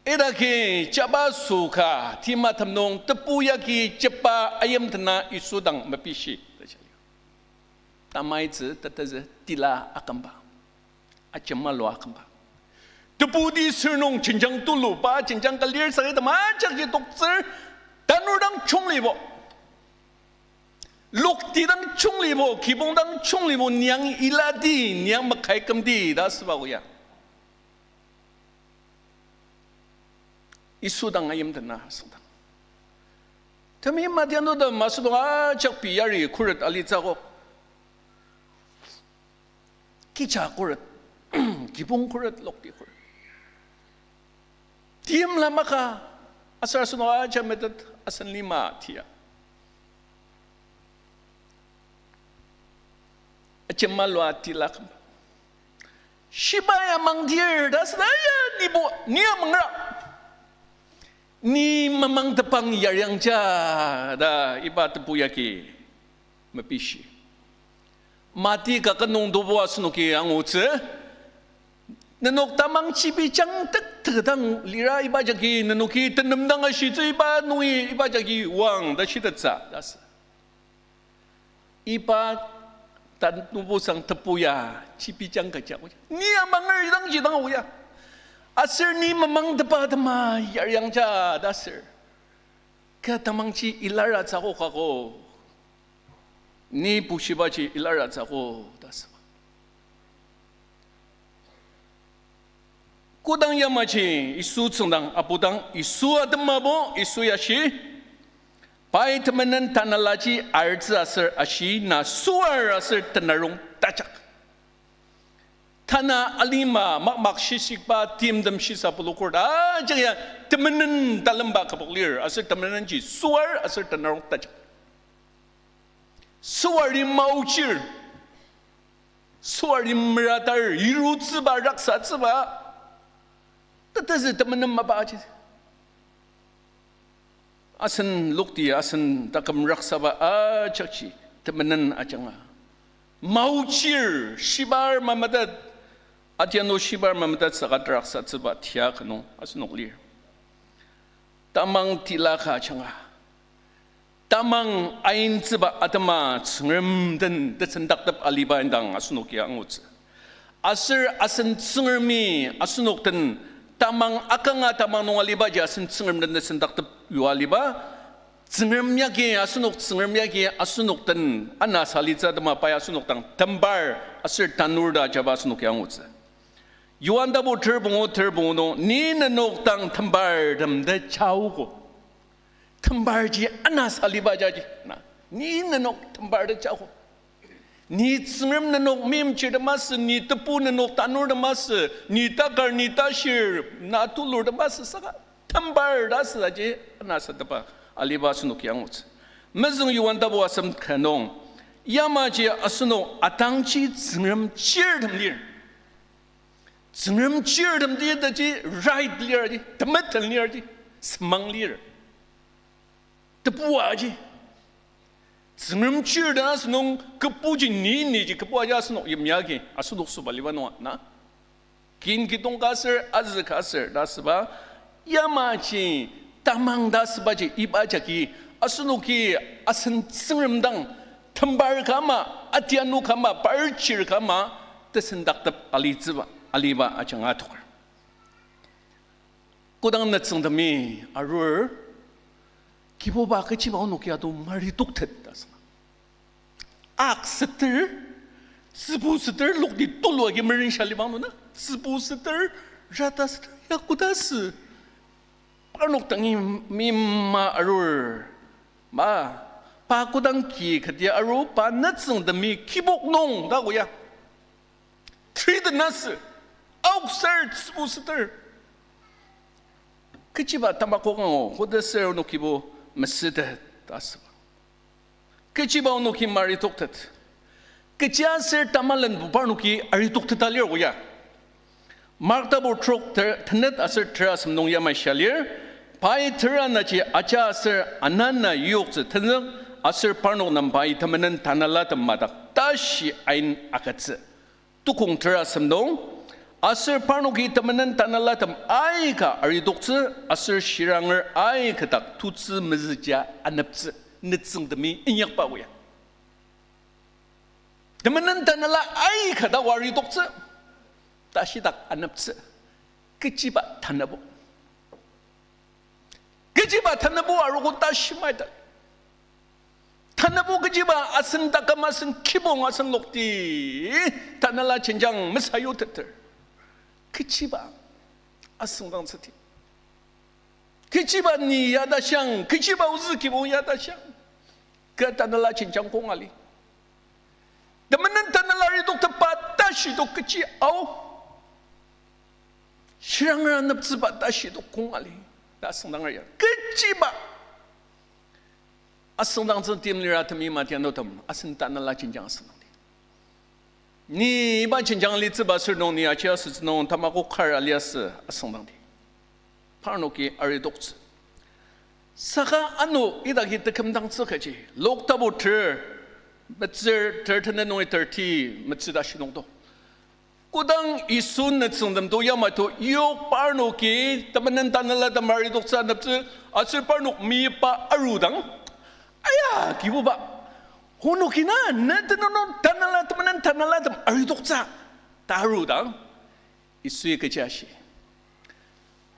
Idaki jaba süka timatem nung tebu yagi jeba ayimdena Yisu dang mepishi. Tamaitsü tetezü tila akümba. Ajemalu akümba. Tebuti sür nung jenjang tulu, pa jenjang ka lir saka ita majakji toktsür, tanur dang chunglibo. Lokti dang chunglibo, kibong dang chunglibo, niang ilati, niang makai kümti ta süba oya. Yisu dang ayimdena asüngdang. Temi matianudem asüdong ajak pei yari khuret alitsü akok. Kija khuret, kibong khuret, lokti khuret. Timla maka, aser asüdong ajak metet asen lima tia. Ajemalua tila kümba. Shibai amangdir ta asüna ya nibo, ni amangra. Ni mamangtepang yariangja ta iba tebu yagi mepishi. Mati kaket nung tebu asenoki angutsü. Nenok tamang chibijang tektek dang lira iba jagi nenoki tenem dang ashitsü iba nungi iba jagi oang ta shitettsü ta asü. Iba tanubusang tebu ya chibijang kaja oya. Ni amanger idangji dang oya. Aser ni mamangtepa tema yariangja ta asür. Kü tamangji ilara tsüko kako. Ni bushibaji ilara tsüko ta asüba. Kodang yamaji Yisu tsüngdang apudang Yisu atemabo Yisu yashi, pai temenen tanelaji artsü aser ashi, Na süar aser tenarong tajak. Tana alima makmak shishikba timtem shisa pulukur ta, ajak ya temenen talemba kübok lir aser temenenji süar aser tenarong tajak. Süari maochir. Süari meratar, yirutsüba, raksatsüba. Tetezü temenen mapa aji. Asen lokti, asen taküm raksaba ajakji temenen ajanga. Maochir, shibar mamatet, Atiano shibar memetettsü ka teraksatsüba tia ka nung asenok lir. Tamang tila ka ajanga, tamang aintsüba atema Tsüngrem den tesendaktep aliba indang asenoki angutsü. Aser asen Tsüngremi asenok den tamang akanga tamang nung alibaji asen Tsüngrem den tesendaktep yua aliba, Tsüngrem yagi asenok, Tsüngrem yagi asenok den anasa alitsü atema pai asenok dang tembar aser tanur ta ajaba asenoki angutsü. Johan tapu ter pungu ter pungu nung, ni nenok dang tembartem ta jaogo. Tembarji anasa aliba jaji, na, ni nenok tembar ta jaogo. Ni Tsüngrem nenok meimchirtem asü, ni tebu nenok tanurtem asü, ni takar, ni tashir, na tulurtem asü saka tembar ta asü aji anasatepa aliba asenoki angutsü. Mezüng Johan tapu asem ka nung, yamaji asenok atangji Tsüngrem chirtem lir. Tsüngrem chirtem ti taji right lir ji, temeten lir ji, semang lir. Tebua ji. Tsüngrem chir ta asünung kebuji ni, niji kebua ji asenok yimya agi, asenok süba liba nunga, na? Kin kidong ka aser, azü ka aser, ta asüba, yamaji, tamang ta asübaji, iba jagi, asenoki asen Tsüngrem dang, tembar ka ama, atianu ka ama, par chir ka ama, tesendaktep alitsüba, aliba ajanga adoker. Kodang nütsüngtemi arur, Kibuba kechiba onoki ado maritoktet ta asüng. Ak süter, tsübu süter, lokti tulu agi meren sha libang nuna, tsübu süter, rata süter, ya koda sü. Parnok dangi mima arur, ma, pa kodang ki kati aru, pa nütsüngtemi kibok nung ta ko ya. Triden asü, aokser tsübu süter. Kechiba tamakok angu, koda ser onokibo mesütet ta asüba. Kechiba onoki maritoktet. Kechiaser tamalenbo parnoki aritokteta lir ko ya. Mark tapu trok ter-, tenet aser ter asem nung yamai shia lir, pai tera naji aja aser anana yoktsü tenzük, aser parnok nem pai temenen tanelatem madak tashi ain agütsü. Tukong ter asem nung, aser parnoki temenen tanelatem aika aritoktsü, aser shiranger aika dak tutsü mezüja aneptsü, nütsüngtemi inyakba o ya. Temenen tanela aika dak aritoktsü, tashidak aneptsü, kechiba tanabo. Kechiba tanabo arogo ta shimaita. Tanabo kechiba asen taküm asen kibong asen lokti tanela jenjang mesayuteter. Kechiba asüngdangtsüti. Kechiba ni ya ta shiang, kechiba ozü kibong ya ta shiang. Kü tanela jenjang kong ali. Temenen tanela aritoktepa ta shitok kechi ao. Shiranger aneptsüba ta shitok kong ali. Ta asüngdanger ya. Kechiba asüngdangtsü tim lira temi matianutem asen tanela jenjang asüngdangdi. Ni iba jenjang litsüba sür nung ni aji asütsü nung tamako kar aliasü asüngdangdi. Parnoki aritoktsü. Saka ano idaki tekümdangtsü kaji, Luk tapu ter, metsür ter tenet nungi thirty, metsür ta shinungdo. Kodang Yisu nütsüngtem to yamato yok parnoki temenen tanela tem aritoktsü aneptsü, aser parnok meyipa arudang, aya, Kibuba, onoki na, ne tenüng nung tanela, temenen tanela tem aritoktsü ta arudang, Yisui kechi ashi,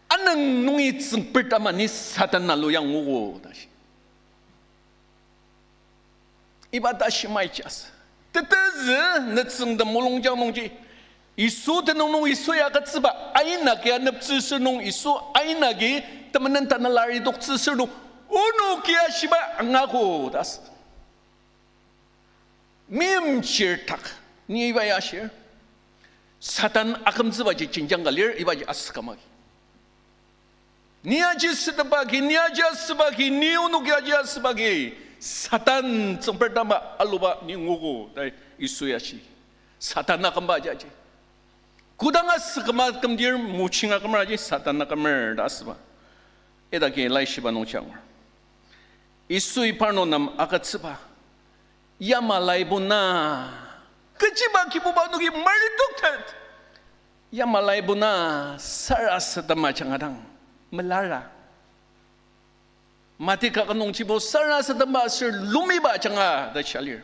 anüng nungi tsüngpet ama ni Satan alu ya nguogo ta shi. Iba ta shimai jas. Tetezü nütsüngtem mulungjang nungji, Yisu tenüng nung Yisu ya agütsüba ain agi aneptsü sür nung Yisu ain agi temenen tanela aritoktsü sür nung onoki ashiba angago ta asü. Meimchir tak, ni iba ya ashir. Satan akümtsübaji jenjang ka lir, ibaji asü kümagi. Ni aji sütebagi, ni aji asübagi, ni onoki aji asübagi, Satan tsüngpertama aluba ni nguogo, ta Yisu ya shi. Satan akümba aji aji. Kodang asü küma kümdir muchinga kümer aji Satan akümer ta asüba. Idaki laishiba nungji angur. Yisui parnok nem agütsüba, yama laibo na, kechiba Kibuba onoki maritoktet. Yama laibo na sarasadem ajanga dang melara. Mati kaket nungjibo sarasademba aser lumiba ajanga ta shia lir.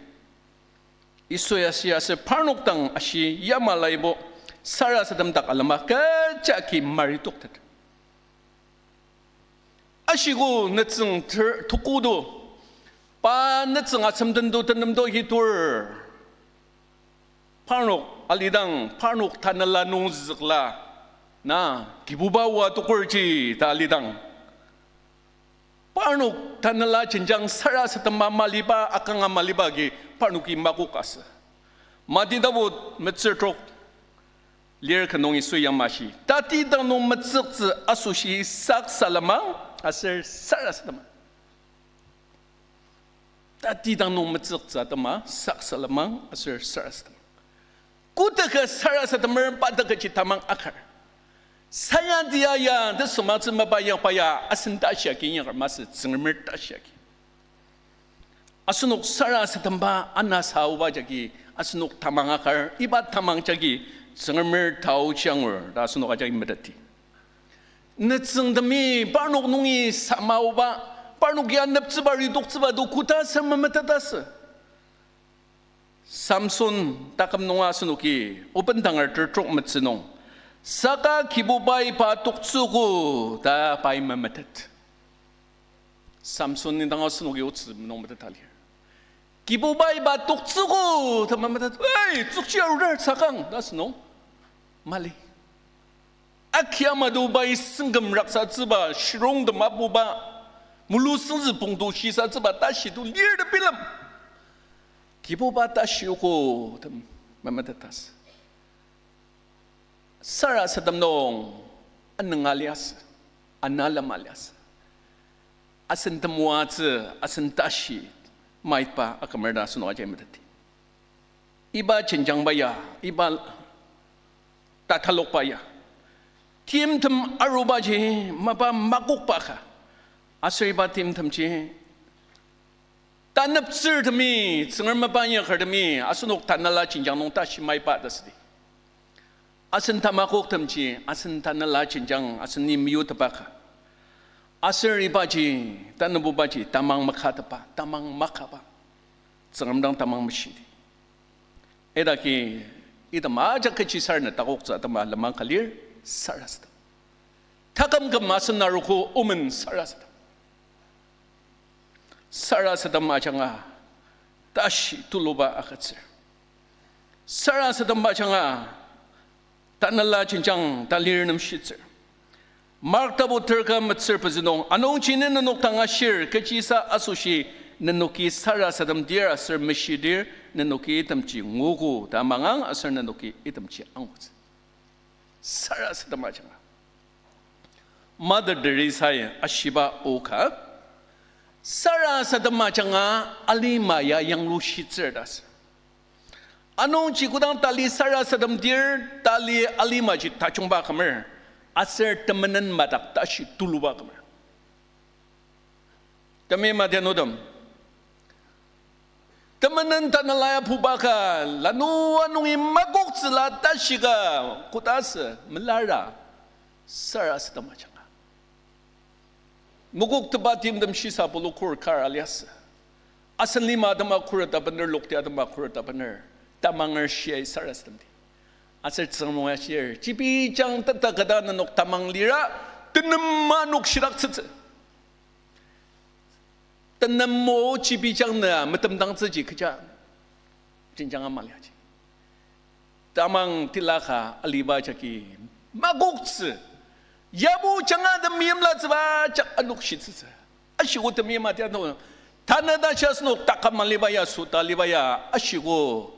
Yisui ashi aser parnok dang ashi yama laibo sarasadem dak alema kecha ki maritoktet. Ashiko nütsüng ter-, tukodo. Pa nütsüng asem tendo tenemdo hitur. Parnok alidang, parnok tanela nung zükla. Na, Kibuba oa tokerji ta alidang. Parnok tanela jenjang sarasadema maliba, akanga maliba agi parnoki makok asü. Mati tapu metsür trok lir ka nung Yisui yamashi. Tati dang nung metsüktsü asoshi saksalemang aser sarasademang. Tati dang nung metsüktsü atema saksalemang aser sarasademang. Kotaka sarasademer pa takaji tamang akar. Sayadia ya, tesüngmangtsü mapa ya pa ya, asen tashi agi inyaker masü, Tsüngremer tashi agi. Asenok sarasademba anasa aoba jagi, asenok tamang akar, iba tamang jagi, Tsüngremer taoji angur, ta asenok ajaki meteti. Nütsüngtemi parnok nungi samaoba, parnok ya neptsüba, ridoktsüba, do koda ser memetet asü. Samson taküm nunga asenoki, oben tangar ter trok metsü nung, saka Kibubai pa toktsüogo ta pai memetet. Samson indang asenoki otsü nung meteta lir. Kibubai pa toktsüogo ta memetet. Ei, tsükchi arudar sakang ta asünung mali. Akia mado pai sengküm raksatsüba, shirongtem apuba, mulu süngzü pongto shisatsüba tashi to lir ta bilem. Kibuba tashi ogo tem memetetas. Sarasadem nung anünga liasü, ana lema liasü. Asen temoatsü, asen tashi maitba akümer ta asenok ajai meteti. Iba jenjangba ya, iba tatalokba ya, timtem arubaji mapa makokba ka. Aser iba timtemji taneptsürtemi, Tsüngrem mapa inyakertemi, asenok tanela jenjang nung tashi maiba ta südi. Asen tamakoktemji, asen tanela jenjang, asen ni meyutepba ka. Aser ibaji, tanabubaji, tamang makatepba, tamang makaba. Tsüngrem dang tamang meshidi. Idaki, item ajak kechi sarena takoktsü atema lenmang ka lir, sarasadem. Taküm küm asen arogo omen sarasadem. Sarasadem ajanga tashi tuluba agütsür. Sarasadem ajanga tanela jenjang talir nemshitsür. Mark tapu terka metsür pezü nung, anungji ne nenok dang ashir, kechisa asoshi nenoki sarasademdir aser meshidir, nenoki itemji nguogo ta mangang aser nenoki itemji angutsü. Sarasadem ajanga. Mother Teresa-i ashiba oka, sarasadem ajanga alima ya yanglushitsür ta sü. Anungji kodang tali sarasademdir, tali alimaji tajungba kümer, aser temenen madak tashi tuluba kümer. Temeim adianutem, temenen tanela apuba ka, lanua nungi makoktsüla tashika, koda sü melara, sarasadem ajanga. Makoktepa timtem shisa pulu kor kar aliasü. Asen lima atema khuret abener, lokti atema khuret abener, tamanger shiai sarasademdi. Aser Tsüngrem o ashir, jibijang teta kata nenok tamang lira, tenem ma nok shiraktsütsü. Tenem o jibijang na metemdangtsüji kecha jenjang ama liaji. Tamang tila ka aliba jagi makoktsü. Yabo janga temeimlatsüba jak anokshitsütsü. Ashiko temeim atiano, tanü tashi asenok taküm aliba ya, süta aliba ya, ashiko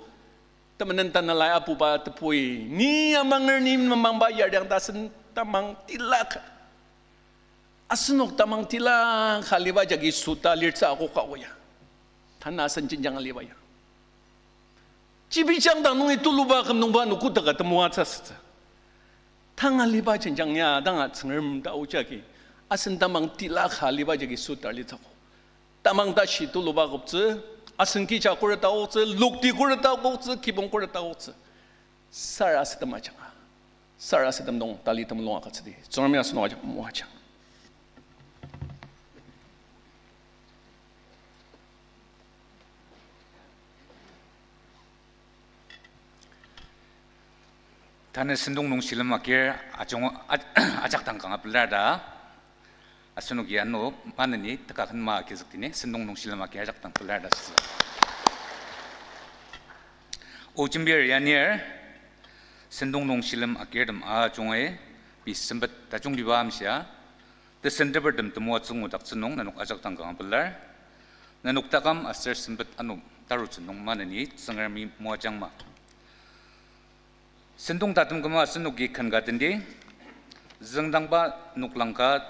temenen tanelai apuba tebui, ni amanger ni mamangba yariang ta asen tamang tila ka. Asenok tamang tila ka aliba jagi süta lirtsü akok ka oya. Tanü asen jenjang aliba ya, jibijang dang nungi tuluba küm nungba nokotaka temoatsü asütsü. Tang aliba jenjang ya, tanga Tsüngrem ta o jagi, asen tamang tila ka aliba jagi süta litsü akok. Tamang tashi tuluba akoktsü, asen kija khuret akoktsü, lokti khuret akoktsü, kibong khuret akoktsü. Sarasadem ajanga. sarasadem nung tali temulung agütsüdi. Tsüngremi asenok ajak moajang. Tanü sentong nung shilem agir ajung a-, ajak dang kanga pelar ta. Asenoki ano maneni teka ken ma agizükdini, sentong nung shilem agir ajak dang pelar ta süsü. O jembir yanir, sentong nung shilem agirtem ajungi, pei sempet tajungtiba amshia, tesentepertem temoatsü ngudaktsü nung nenok ajak dang kanga pelar. Nenok takam aser sempet ano tarutsü nung maneni Tsüngremi moajangma. Sentong tatem küma asenoki ken ka tendi, züngdangba noklang ka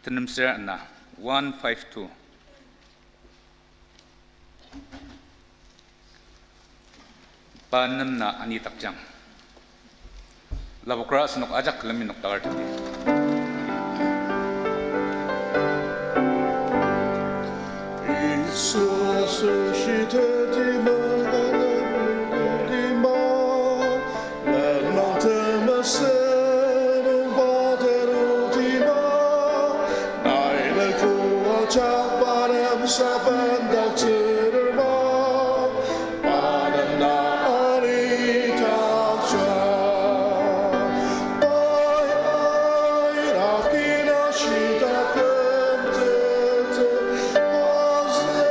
tenemser ana, one five two. Pa nem na anidakjang. Lapokra asenok ajak külemi noktakar tendi. Yisu asoshi teti makanem lima, lenmang temesen nung pateru tima, nai leku ajak pa nem sapan daktsüner ma, pa nem na anidakja. Pai ai akina shita kemtete, pa ze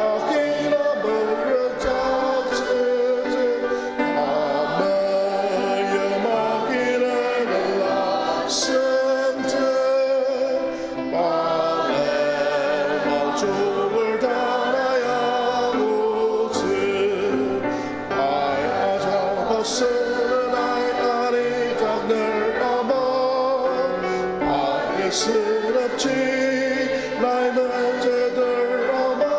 akina meretaktsete, pa meyim akina nela sente. Palen mangchuler tanai angutsü, pai ajak pasen ai anidakner ama, pai kesenepji nai meteder ama,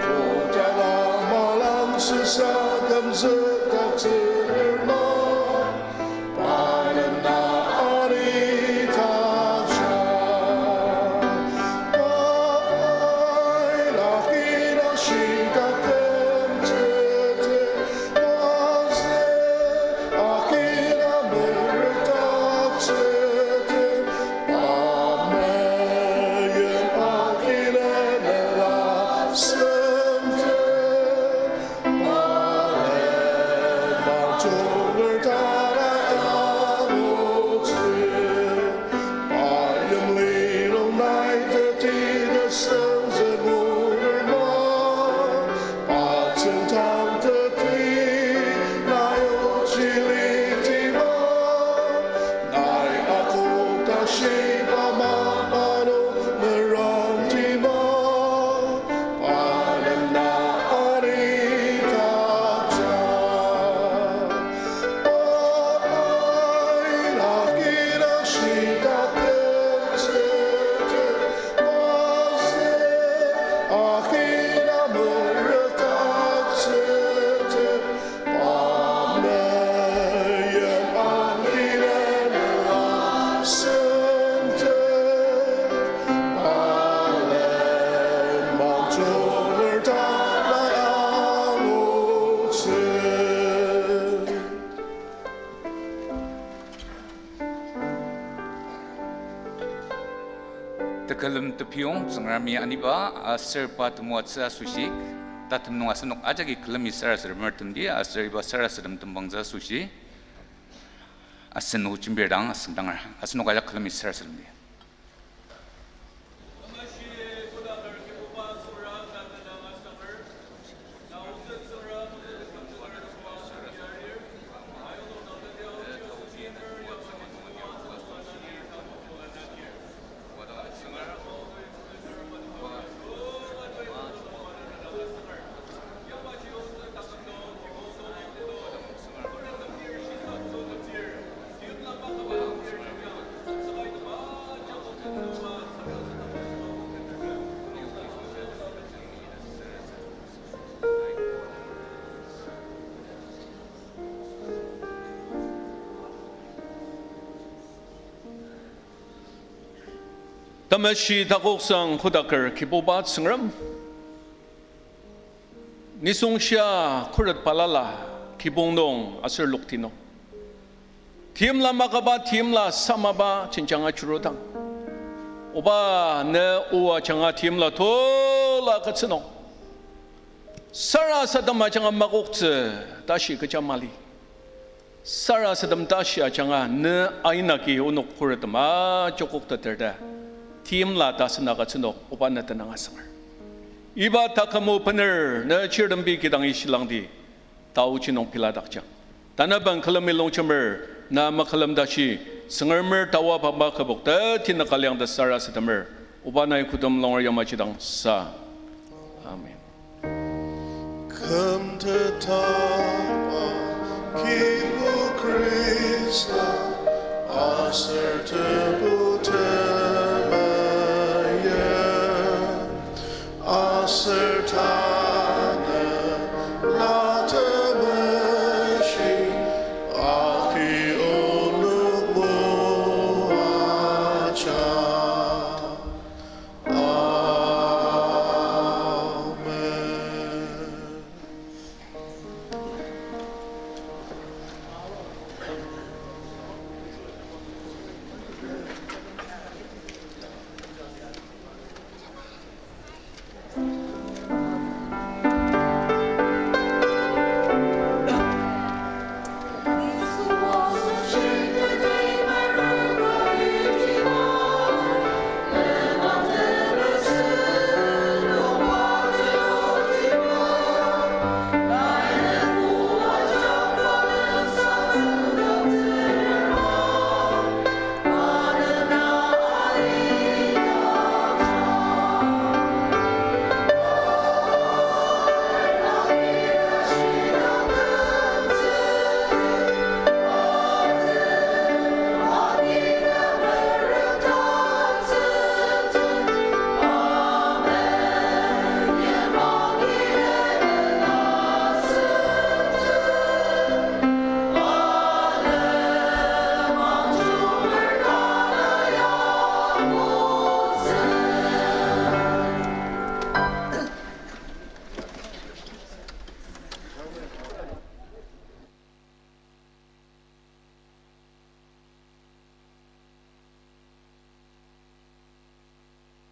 kodang ama langzüsa kümzükdaktsüner ma. Palen na anidakja. Pai akina shita kemtete, pa ze akina meretaktsete, pa meyim akina nela sente. Palen mangchuler tanai angutsü, pa yim linung nai teti tesenzü nguner ma, pa tsüngtang teti nai ochi liti ma, nai akok tashi pa ma ano merangti ma. Palen na anidakja. Pai akina shita kemtete, pa ze akina meretaktsete, pa meyim akina nela sente. Palen mangchuler tanai angutsü. Tekülem tepiyong Tsüngremi aniba aser pa temoatsü asoshi, tatem nung asenok ajaki külemi sarasademer temdi aser iba sarasadem tembangtsü asoshi, asen o jembir dang asüngdanger, asenok ajak külemi sarasademdi. Temeshi takoksang kodaker Kibuba Tsüngrem, nisung shia khuret balala kibong nung aser lokti nung, Timla makaba, timla samaba jenjang ajurudang, Oba, ne o ajanga timla tola agütsü nung sarasadem ajanga makoktsü tashi kecha mali. Sarasadem tashi ajanga ne ain agi onok khuretem ajokokteter ta timla tasen agütsü nung Oba ne tenüng asünger. Iba taküm o bener ne chirtembi kidang ishilangdi, taoji nung piladakjang. Tanaben külemi longjemer na makülem tashi, Tsüngremer tawa pangba kübok teti naka liang ta sarasademer, Oba nai kodem longer yamaji dang sa. Amen. Kümtetba Kibu Khrista, aser Tebu temeim, aser ta